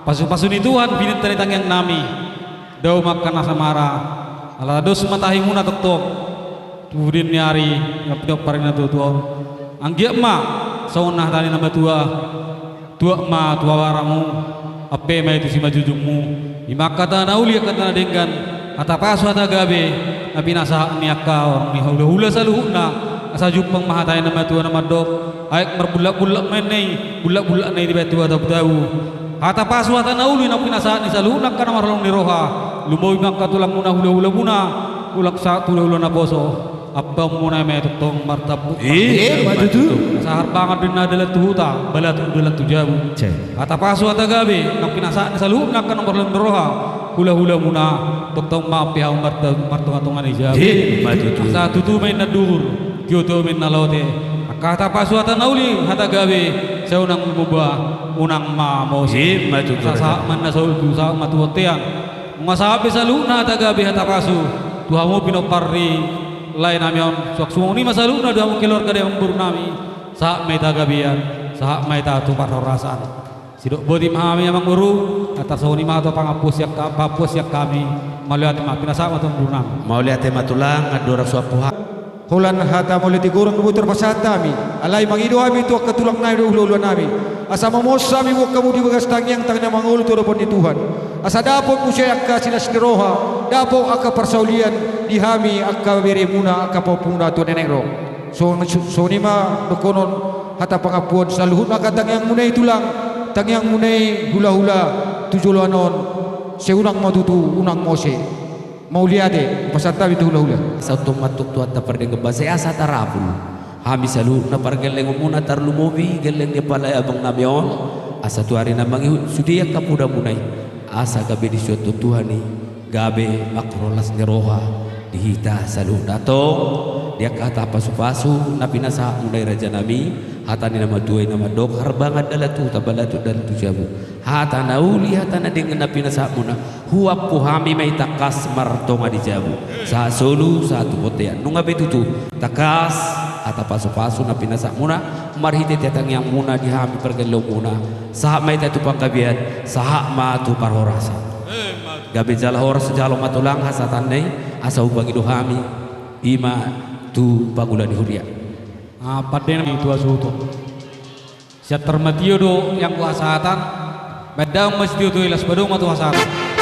pasu-pasu ni Tuhan pinangido ni tangiangnami. Dao ma angka na samara, ala dos ma tahimuna tongtong tu pudian ni ari, na pinompar ni natua-tua on. Anggiat ma songon na hata ni na matua, tuat ma tu habaramu, ampe ma i tu simanjujungmu. I ma angka hata na uli, angka hata na denggan, hata pasu, hata gabe, na pinasahat ni angka horong ni hula-hula saluhutna. Asa jumpang ma hata ni na matua na mandok: Aek marbullak-bullak ma inna i, bullak-bullak na i dibaen tu hata tabu-tabu. Hata pasu, hata na uli na pinasahat ni saluhutna angka na marholong ni roha. Lumobi ma angka tulangmuna, hula-hulamuna, tulang sahat tu hula-hula naposo. Ambaonmuna i ma i tongtong martampuk. Ima tutu. Asa harbangan do inna dalan tu huta, balatuk dalan tu jabu. Hata pasu, hata gabe na pinasahat ni saluhutna angka na marholong ni roha, hula-hulamuna, tongtong ma ampe hamu marta-, martonga-tonga ni jabu. Ima tutu. Asa tutu ma inna duhur, tio-tio ma inna lote. Angka hata pasu, hata na uli, hata gabe, sai unang muba, unang ma mose. Ima tutu. Asa sahat ma inna saulku, sahat ma tu bontean. Nunga sahat be saluhutna hata gabe, hata pasu tu hamu pinompar ni laenami on. Suang songon i ma saluhutna di hamu keluarga ni amangborunami. Sahat ma hita gabean, sahat ma hita tu parhorasan. Sidok boti ma hami, amangboru, antar songon i ma tu pangampu sian ha-, pangampu sian hami. Mauliate ma, pinasahat ma tu amangborunami. Mauliate ma tulang, andorang so ampu ha- Holan hata mauliate godang do boi tarpasahat hami, alai mangido hami tu angka tulangnami dohot hula-hulanami, asa mamos hami boan hamu di bagas tangiang, tangiang mangolu tu adopan ni Tuhan, asa dapot muse angka silas ni roha, dapot angka parsaulian di hami angka beremuna, angka pahompunamuna tu na naeng ro. Songon, songon i ma dohonon hata pangampuon saluhut angka tangiangmuna i tulang, tangiangmuna i hula-hula tu joloan on, sai unang ma tutu, unang mose. Mauliate, pasahat hami tu hula-hula. Asa tongtong ma tu Tuhanta pardenggan basa i asa tarapul hami saluhutna pargellengonmuna, tarlumobi gelleng ni apala abangnami on, asa tu ari na mangihut sude angka podamuna i, asa gabe disuan Tuhan i, gabe mangkorhon las ni roha di hita saluhutna. Antong di angka hata pasu-pasu na pinasahatmuna i, rajanami, hata ni na matua i na mandok: Harbangan dalan tu huta, balatuk dalan tu jabu. Hata na uli, hata na denggan na pinasahatmuna, huampu hami ma i tangkas martonga di jabu, sahat solu, sahat tu bontean. Nunga be tutu tangkas hata pasu-pasu na pinasahatmuna marhite-hite tangiangmuna di hami pargellengonmuna, sahat ma hita tu panggabean, sahat ma tu parhorasan. Gabe jala horas jalo ma tulang hasahatan i, asa hupangido hami, i ma tu pangula ni huria. Ah, pande nami tu hasuhuton. Sian tarmatio do ianggo hasahatan, baen damang ma sitio-tio i, laos padomu ma tu hasahatan.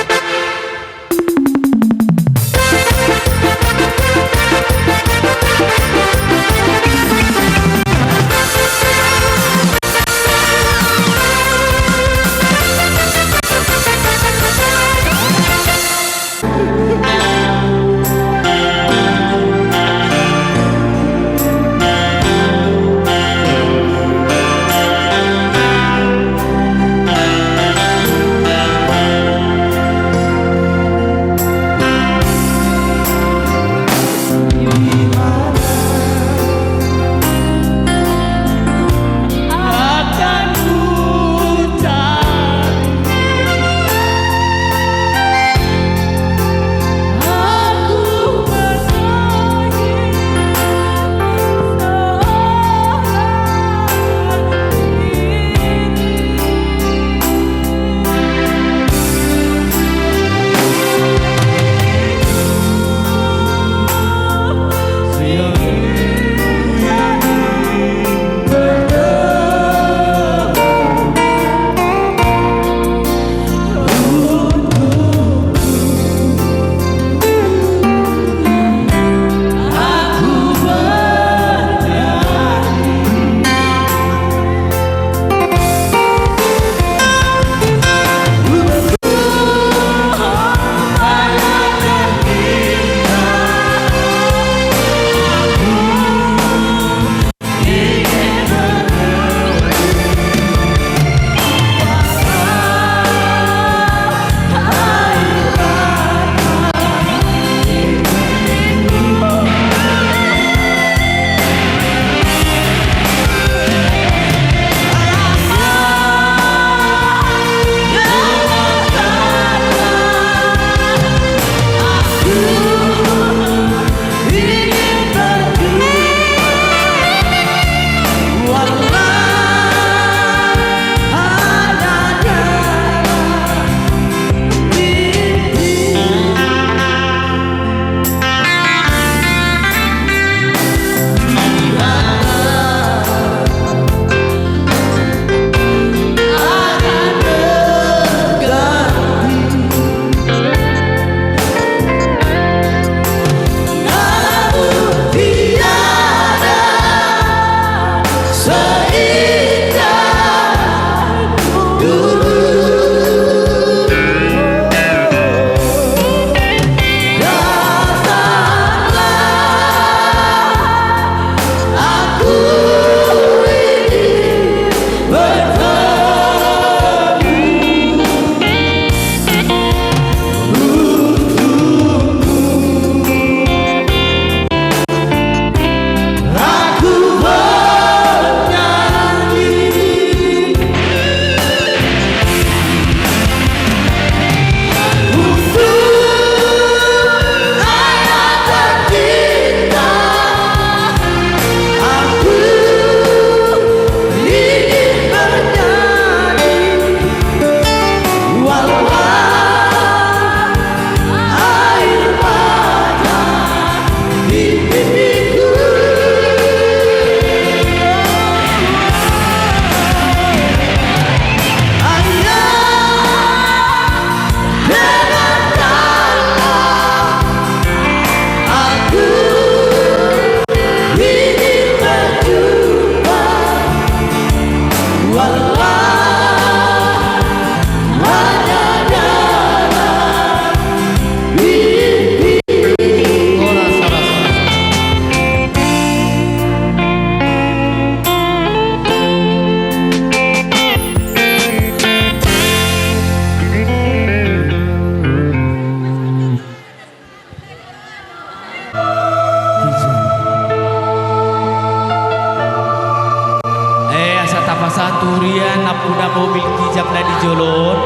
Saturia nampuna mobil kijang na di jolo on,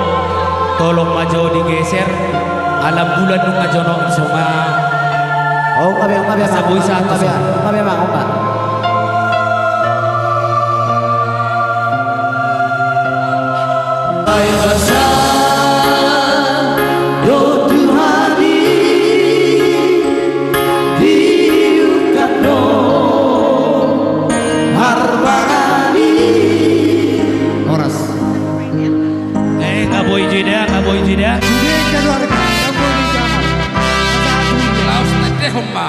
tolong ma jo digeser, ala bulan nunga jonok songon. Oh, nga be, nga be, nga be, nga be, nga be. Ai basa do Tuhan i, diungkap do harbangan i. Horas. Eh, nga boi jeda, nga boi jeda. Sude keluarga, nga boi jeda. Laos na dehon ma.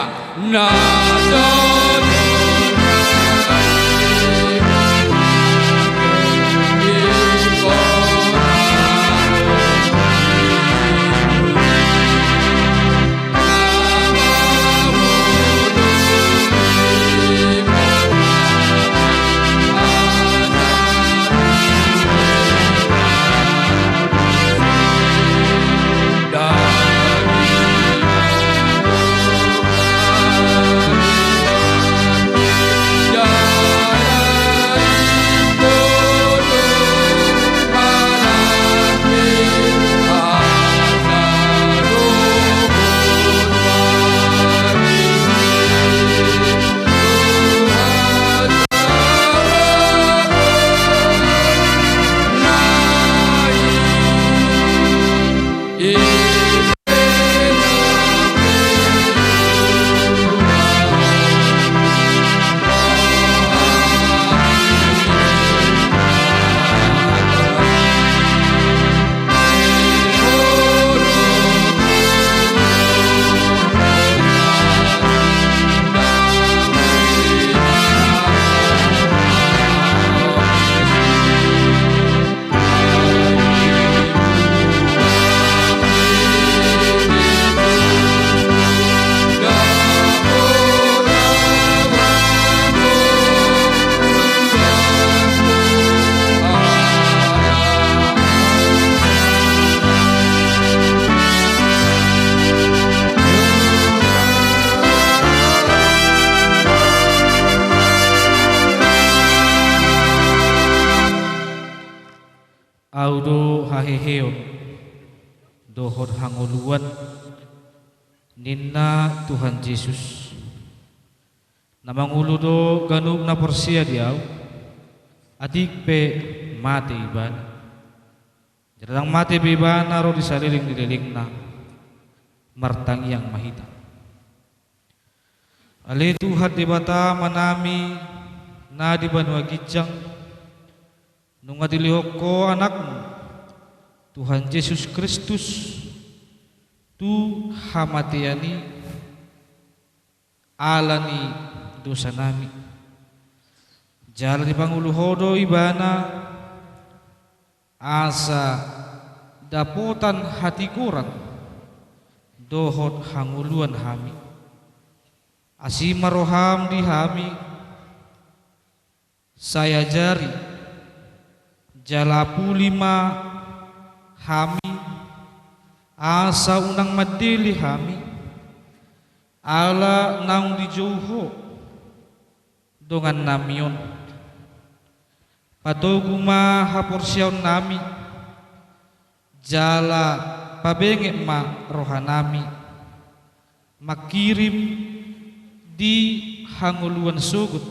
Ahu do haheheon dohot hangoluan, ninna Tuhan Jesus. Na mangolu do ganup na porsea di Ahu, atik pe mate ibana. Jala ndang mate be ibana ro di saleleng ni lelengna. Martangiang ma hita. Ale Tuhan Debata Amanami na di banua ginjang, nunga dilehon Ho Anakmu, Tuhan Jesus Kristus, tu hamatean i ala ni dosanami. Jala dipangolu Ho do ibana, asa dapotan hatigoran dohot hangoluan hami. Asi ma roham di hami, sai ajari jala apuli ma hami, asa unang mandele hami, ala naung dijou Ho dongannami on. Patogu ma haporseaonnami, jala pabenget ma rohanami, mangkirim di hangoluan sogot,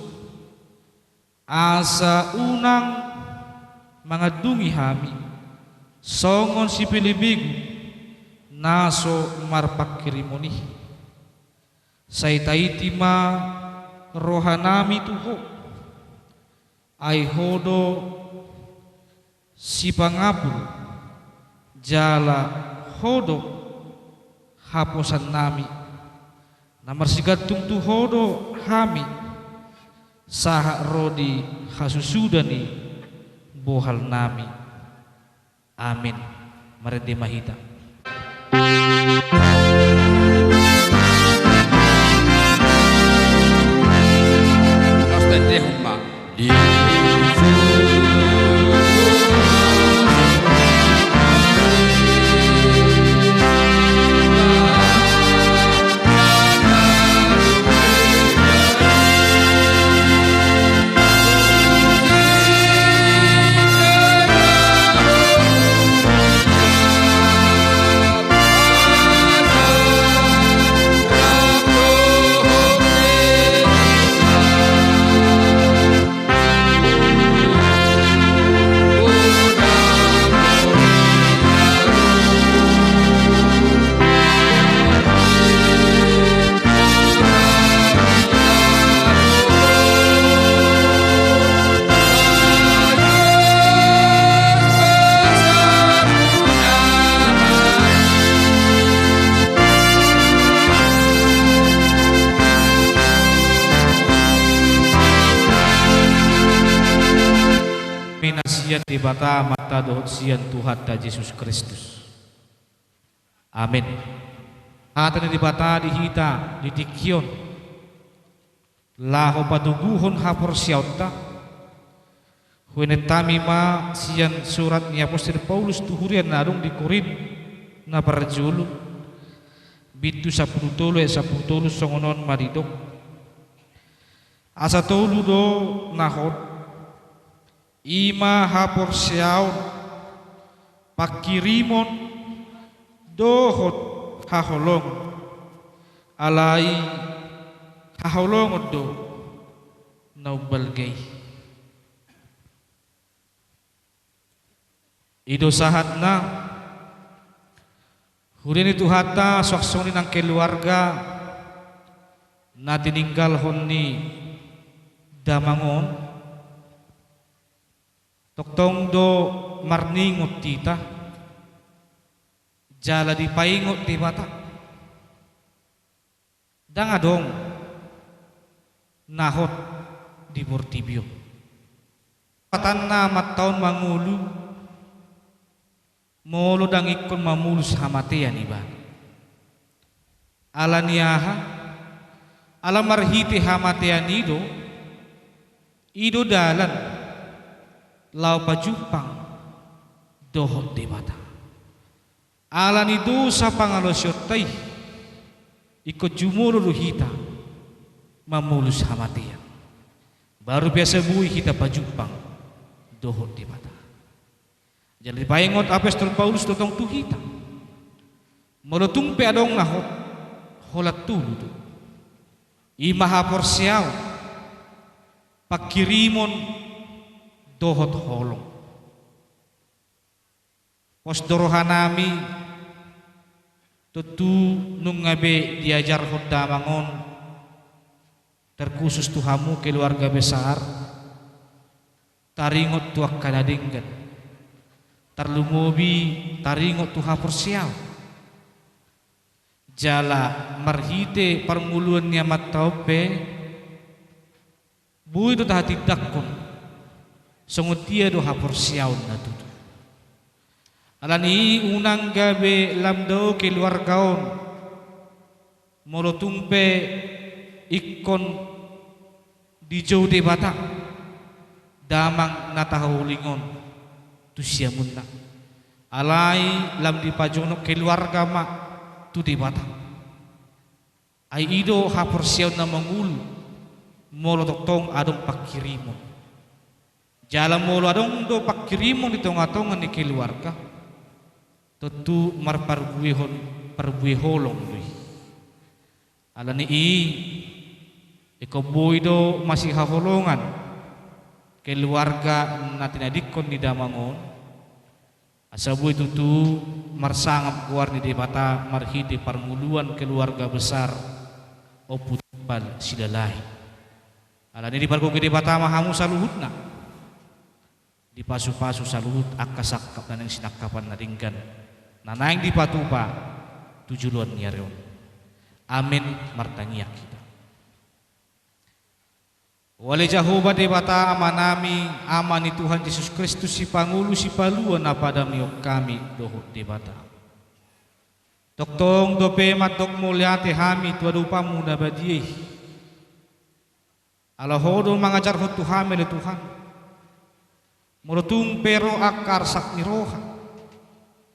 asa unang mangandungi hami songon sipelebegu na so marpangkirimon i. Sai taiti ma rohanami tu Ho, ai Ho do sipangapul, jala Ho do haposannami. Na marsigantung tu Ho do hami, sahat ro di hasusuda ni bohalnami. Amin. Marende ma hita. Laos tandehon ma. sian Debata Amanta dohot sian Tuhanta Jesus Kristus. Amen. Hata ni Debata di hita di tingki on, laho patoguhon haporseaonta, huenetami ma sian surat ni apostel Paulus tu huria na adong di Korint na parjolo, bindu sampulu tolu ayat sampulu tolu, songon on ma didok: Asa tolu do na hot, i ma haporseaon, pangkirimon, dohot haholongon. Alai haholongon do na umbalga i. I do sahatna. Huria ni Tuhanta, suang songon i nang keluarga na tininggalhon ni damang on, tongtong do marningot hita jala dipaingot Debata. Ndang adong na hot di portibi on. Patanna amanta on mangolu, molo ndang ingkon mamolus hamatean ibana. Ala ni aha? Ala marhite hamatean i do, i do dalan laho pajumpang dohot Debata. Ala ni dosa pangalaosionta i, ingkon jumolo do hita mamolus hamatean, baru pe asa boi hita pajumpang dohot Debata. Jala dipaingot apostel Paulus tongtong tu hita, molo tung pe adong na hot, holan tolu do. I ma haporseaon, pangkirimon, dohot holong. Pos do rohanami, tontu nunga be diajarhon damang on, terkhusus tu hamu keluarga besar, taringot tu angka na denggan, tarlumobi taringot tu haporseaon. Jala marhite parngoluan ni amanta on pe, boi do tahatindangkon songon dia do haporseaon na tutu. Ala ni i unang gabe lam dao keluarga on, molo tung pe ingkon dijou Debata damang na tahaholongi on tu siamunna. Alai lam dipajonok keluarga ma tu Debata. Ai i do haporseaon na mangolu, molo tongtong adong pangkirimon. Jala molo adong do pangkirimon di tongatonga ni keluarga, tontu marparbuehon parbue holong do i. Ala ni i, ingkon boi do masihaholongan keluarga na tinadingkon ni damang on, asa boi tutu marsangap goar ni Debata marhite parngoluan keluarga besar Ompu Timpal Silalahi. Ala ni i dipargogoi Debata ma hamu saluhutna, dipasupasu saluhut angka sangkap na naeng sinangkapan na denggan, na naeng dipatupa tu joloan ni ari on. Amen. Martangiang hita. O ale Jahowa Debata Amanami, Ama ni Tuhan Jesus Kristus, Sipangolu Sipalua na padangion hami dohot Debata. Tongtong dope mandok mauliate hami tu adopanMu na badia i. Ala Ho do mangajarhon tu hami ale Tuhan, molo tung pe ro angka arsak ni roha,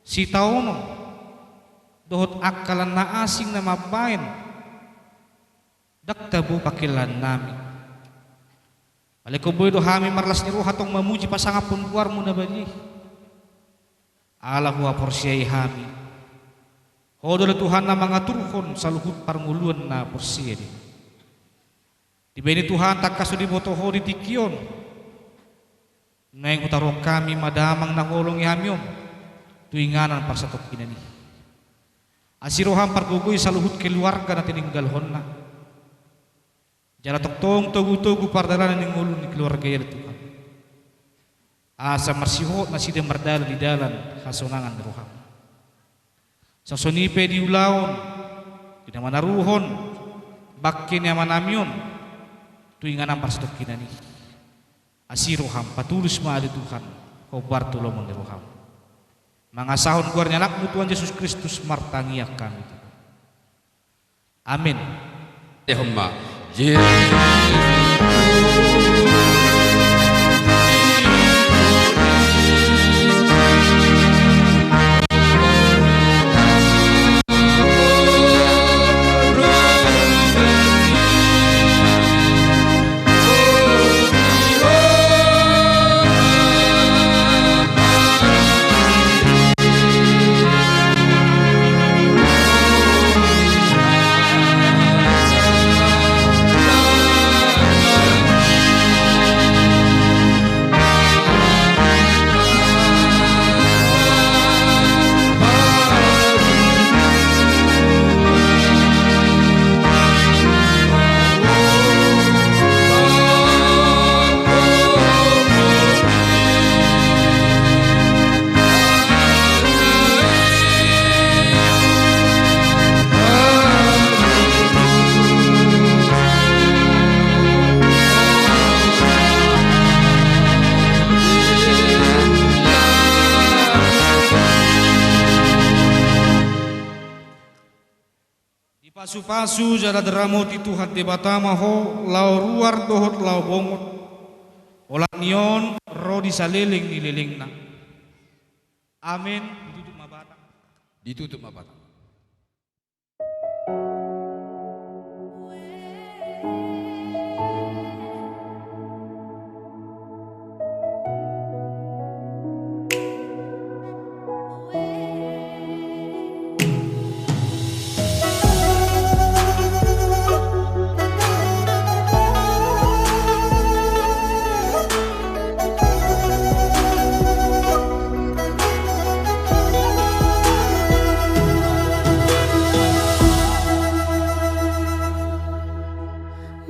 sitaonon, dohot angka lan na asing na mambahen, ndang tabo pangkilaannami. Alai ingkon boi do hami marlas ni roha tong mamuji pasangaphon goarMu na badia i. Ala huhaporseai hami, Ho do ale Tuhan na mangaturhon saluhut parngoluan na porsea di Ho. Dibahen i Tuhan, tangkas do diboto Ho di tingki on. Naeng hutaruhon hami ma damang na huoloi hami on tu inganan parsatongkinan i. Asi rohaM pargogoi saluhut keluarga na tininggalhonna. Jala tongtong togutogu pardalanan ni ngolu ni keluarga i ale Tuhan, asa marsihot nasida mardalan di dalan hasonangan ni rohaM. Songon i pe di ulaon, di na manaruhon bangke ni amanami on tu inganan parsatongkinan i. Asi rohaM, patulus ma ale Tuhan, Hombar tu lomo ni roham. Mangasahon goar ni Anakmu Tuhan Jesus Kristus martangiang hami. Amin. Ate hombar. Jesus. Dipasupasu jala diramoti Tuhan Debata ma ho, laho ruar dohot laho bongot, olat ni on ro di saleleng ni lelengna. Amen. Ditutup ma Batak. Ditutup ma Batak.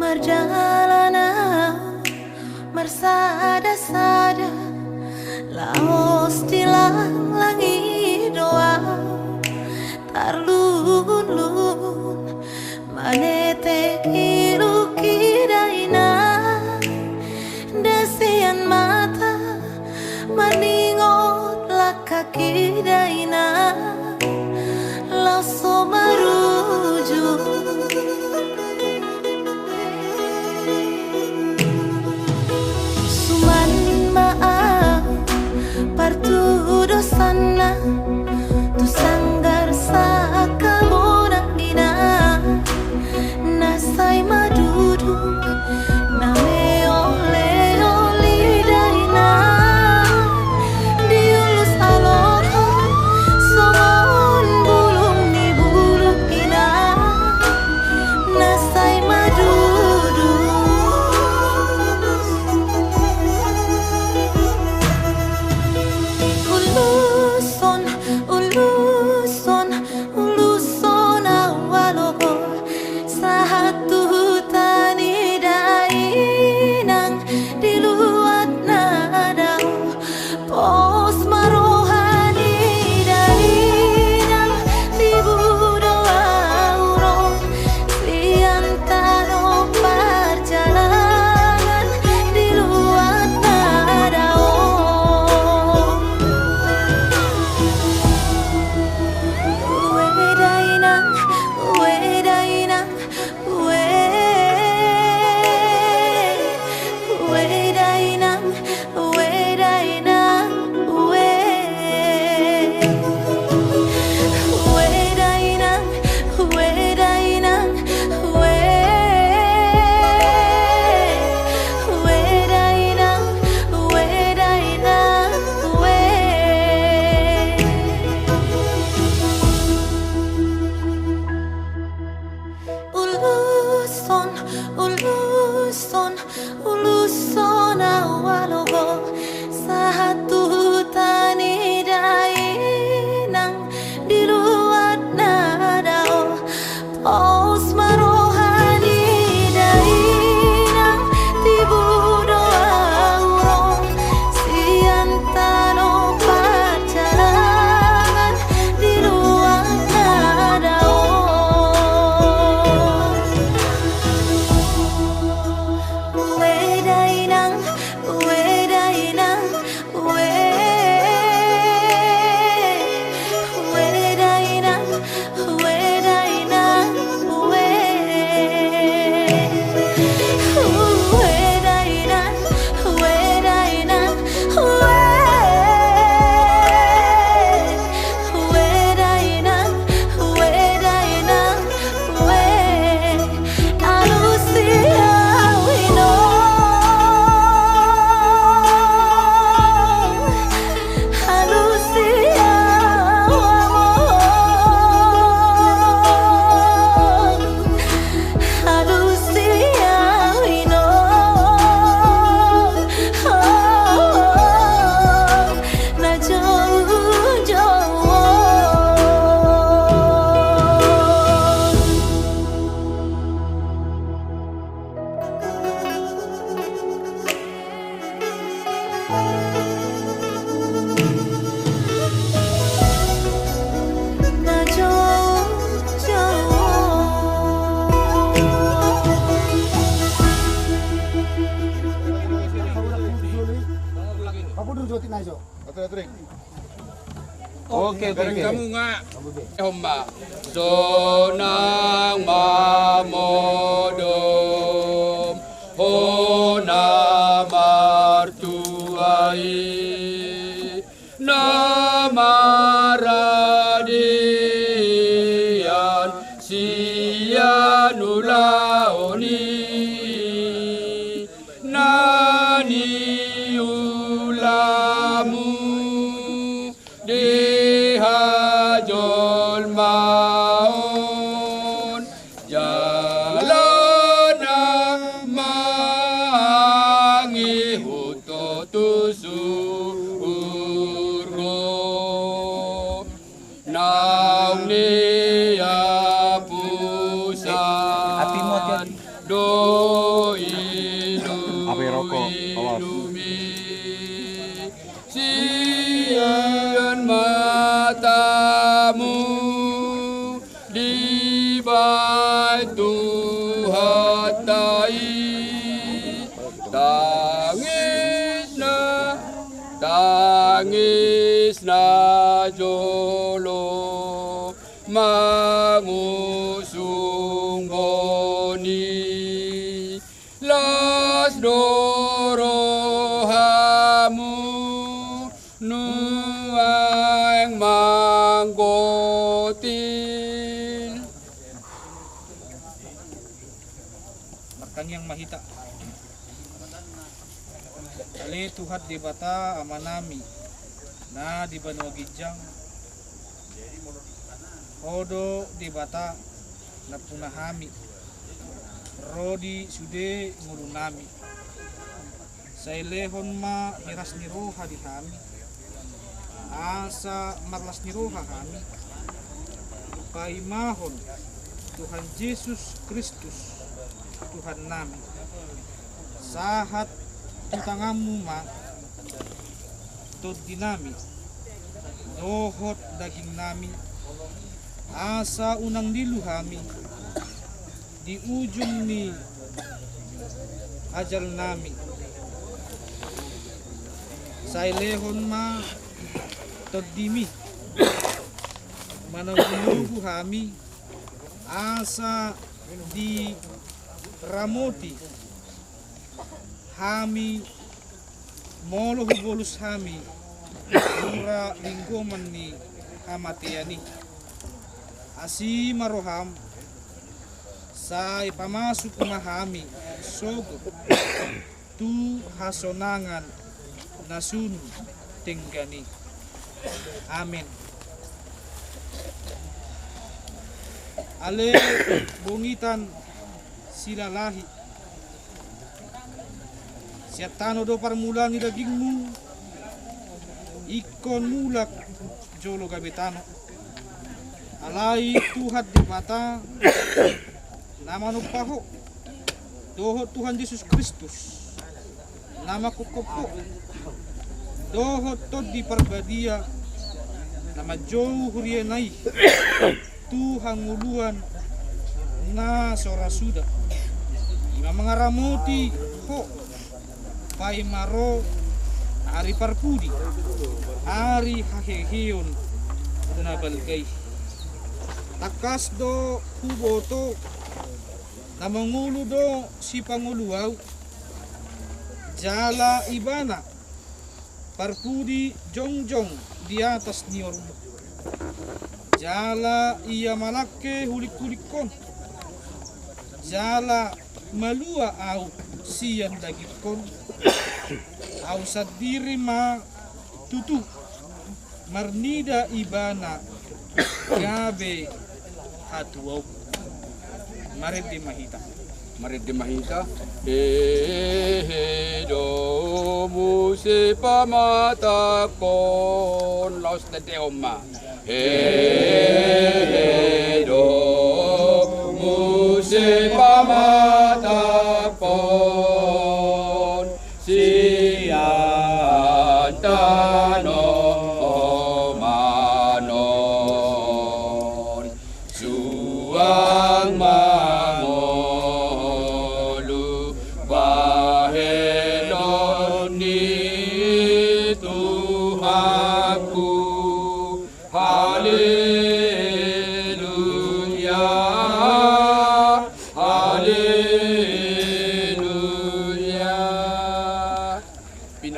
Marjalan ahu marsada-sada, laos dilanglangi do ahu tarluhun-luhun, manetek iluk i dainang, da sian mata maningot langkak i dainang, laos so marujung. Suman ma ahu partudosan Oke, oke, oke. Sonang ma modom hona martua i, na maradian sian ulaon i, na niulamu di hajolmaon, jala na mangihut tu surgo. Naung niapusan, apimu hati-hati, do ilu, api rokok, awas, ilumi sian matamu dibaen Tuhanta i. Tangisna, tangisna jolo mangusung boni. Las do rohamu nuaeng manggotil. Martangiang ma hita. Ale Tuhan Debata Amanami na di banua ginjang, Ho do Debata nampuna hami, ro di sude ngolunami. Sai lehon ma hiras ni roha di hami, asa marlas ni roha hami, paimahon Tuhan Jesus Kristus, Tuhannami. Sahat tu tanganmu ma tondinami dohot dagingnami, asa unang dilu hami di ujung ni ajalnami. Sai lehon ma tondimi manogunogu hami, asa diramoti hami molo hubolus hami ura linggoman ni hamatean i. Asi ma roham, sai pamasuk ma hami sogot tu hasonangan na sun denggan i. Amen. Ale bongitan silalahi, sian tano do parmulaan ni dagingmu, ingkon mulak jolo gabe tano. Alai Tuhan Debata na manompa ho, dohot Tuhan Jesus Kristus na manghophop ho, dohot Tondi Parbadia na manjou huriana i tu hangoluan na so ra suda. I ma mangaramoti ho paima ro ari parpudi, ari haheheon na balga i. Tangkas do huboto na mangolu do sipangolu ahu, jala Ibana parpudi jongjong di atas ni oruhmu. Jala Ia malangke hulinghulinghon, jala malua ahu sian dagingkon. Ahu sandiri ma tutu marnida Ibana gabe hatuaon. Marende ma hita. Marende ma hita. Hehe do muse pamatangkon. Laos tendehon ma. Hehe do muse pamatangkon. Sian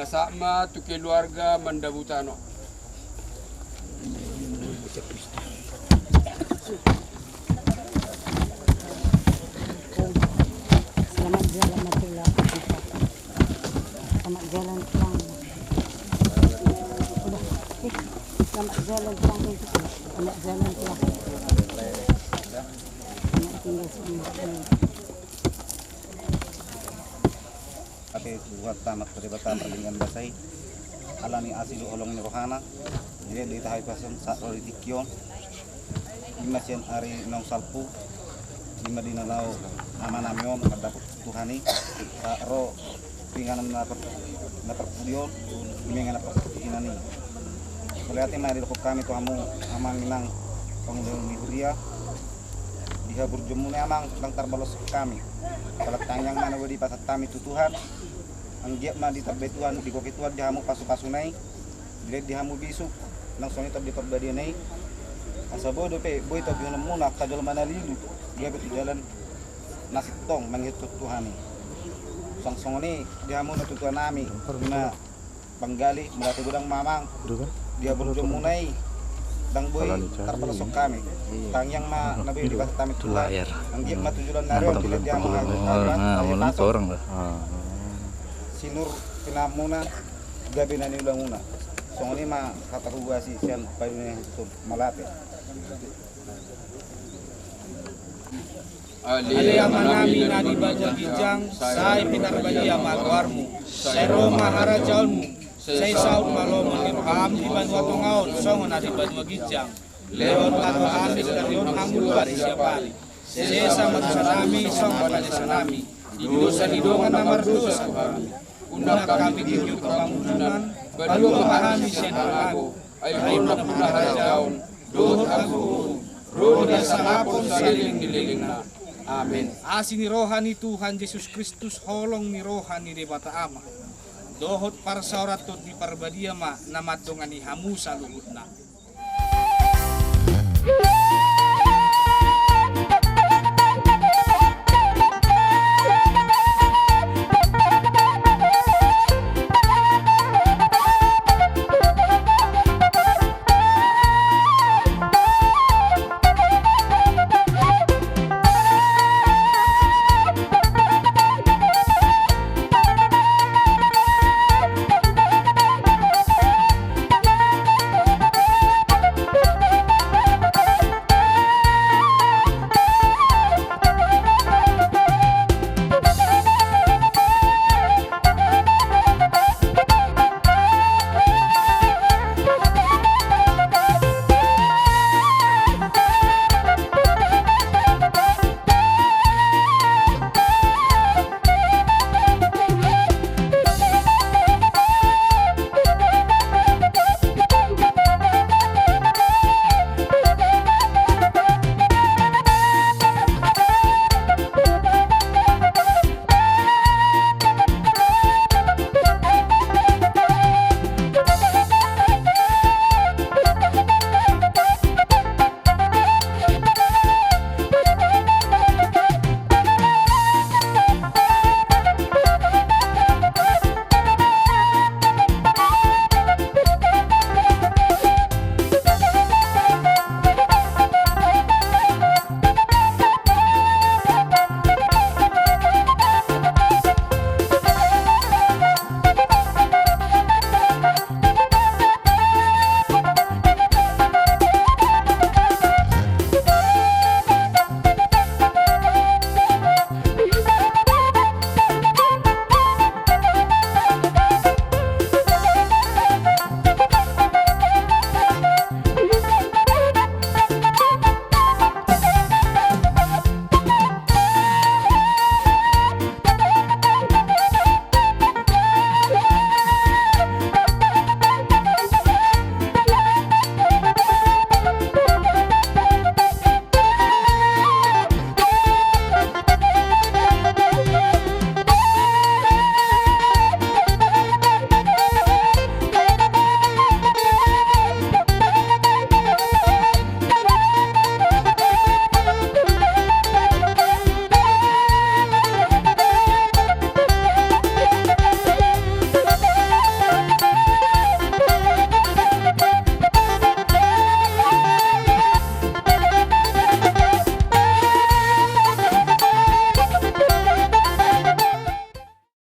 Sahat ma tu keluarga mandapot anak. Selamat jalan, Matula. Selamat jalan pulang. Udah. Eh, selamat jalan pulang, Bang. Selamat jalan pulang. Selamat tinggal semua. Ate buat tamat pada Batam perlindungan basai. Alani asi do holong ni rohana. Jadi di tahu pasan saat ro di tikion. Ima sian ari naung salpu. Ima di nanau amanami on mandapot Tuhan i. Saat ro pinganan na per na perpudion. Ima na perpudion i. Mauliate ma didok hami tu hamu amang inang pangulu ni huria. Di haburjuonmuna i amang ndang tarbalos hami. Sahat tangiang ma na boi dipasahat hami tu Tuhan. Anggiat ma ditambai Tuhan, digohi Tuhan di hamu pasupasuna i. Dilehon di hamu bisuk nang songon i Tondi Parbadia na i. Asa boi dope boi taompahononmuna angka jolma na lilu gabe tu jalan na sintong mangihut Tuhan i. Songon i di hamu na tutuanami na panggali, mauliate godang ma amang. Di haburjuonmuna i ndang boi tarbalos hami. Tangiang ma na boi dipasahat hami tu Tuhan. Anggiat ma tu joloan ni ari on dilehon di hamu hamu pasu, sinur pinahanmuna gabe na niulahonmuna. Songon i ma hata huhuasi sian paidoan ni hatutu. Mauliate. Ale Amanami na di banua ginjang, sai pinarbadia ma goarmu. Sai ro ma harajaonmu. Sai saut ma lomo ni roham di banua tonga on songon na di banua ginjang. Lehon ma tu hami sadari on hangoluan siapari. Sesa ma dosanami songon panesanami di dosa ni dongan na mardosa tu hami. Unang hami tingki tu pangunjunan. Palua ma hami sian na mago. Ai Ho do nampuna harajaon dohot hagogoon, ro di hasangapon saleleng ni lelengna. Amen. Asi ni roha ni Tuhan Jesus Kristus, holong ni roha ni Debata Ama, dohot parsaoran Tondi Parbadia ma na mandongani hamu saluhutna.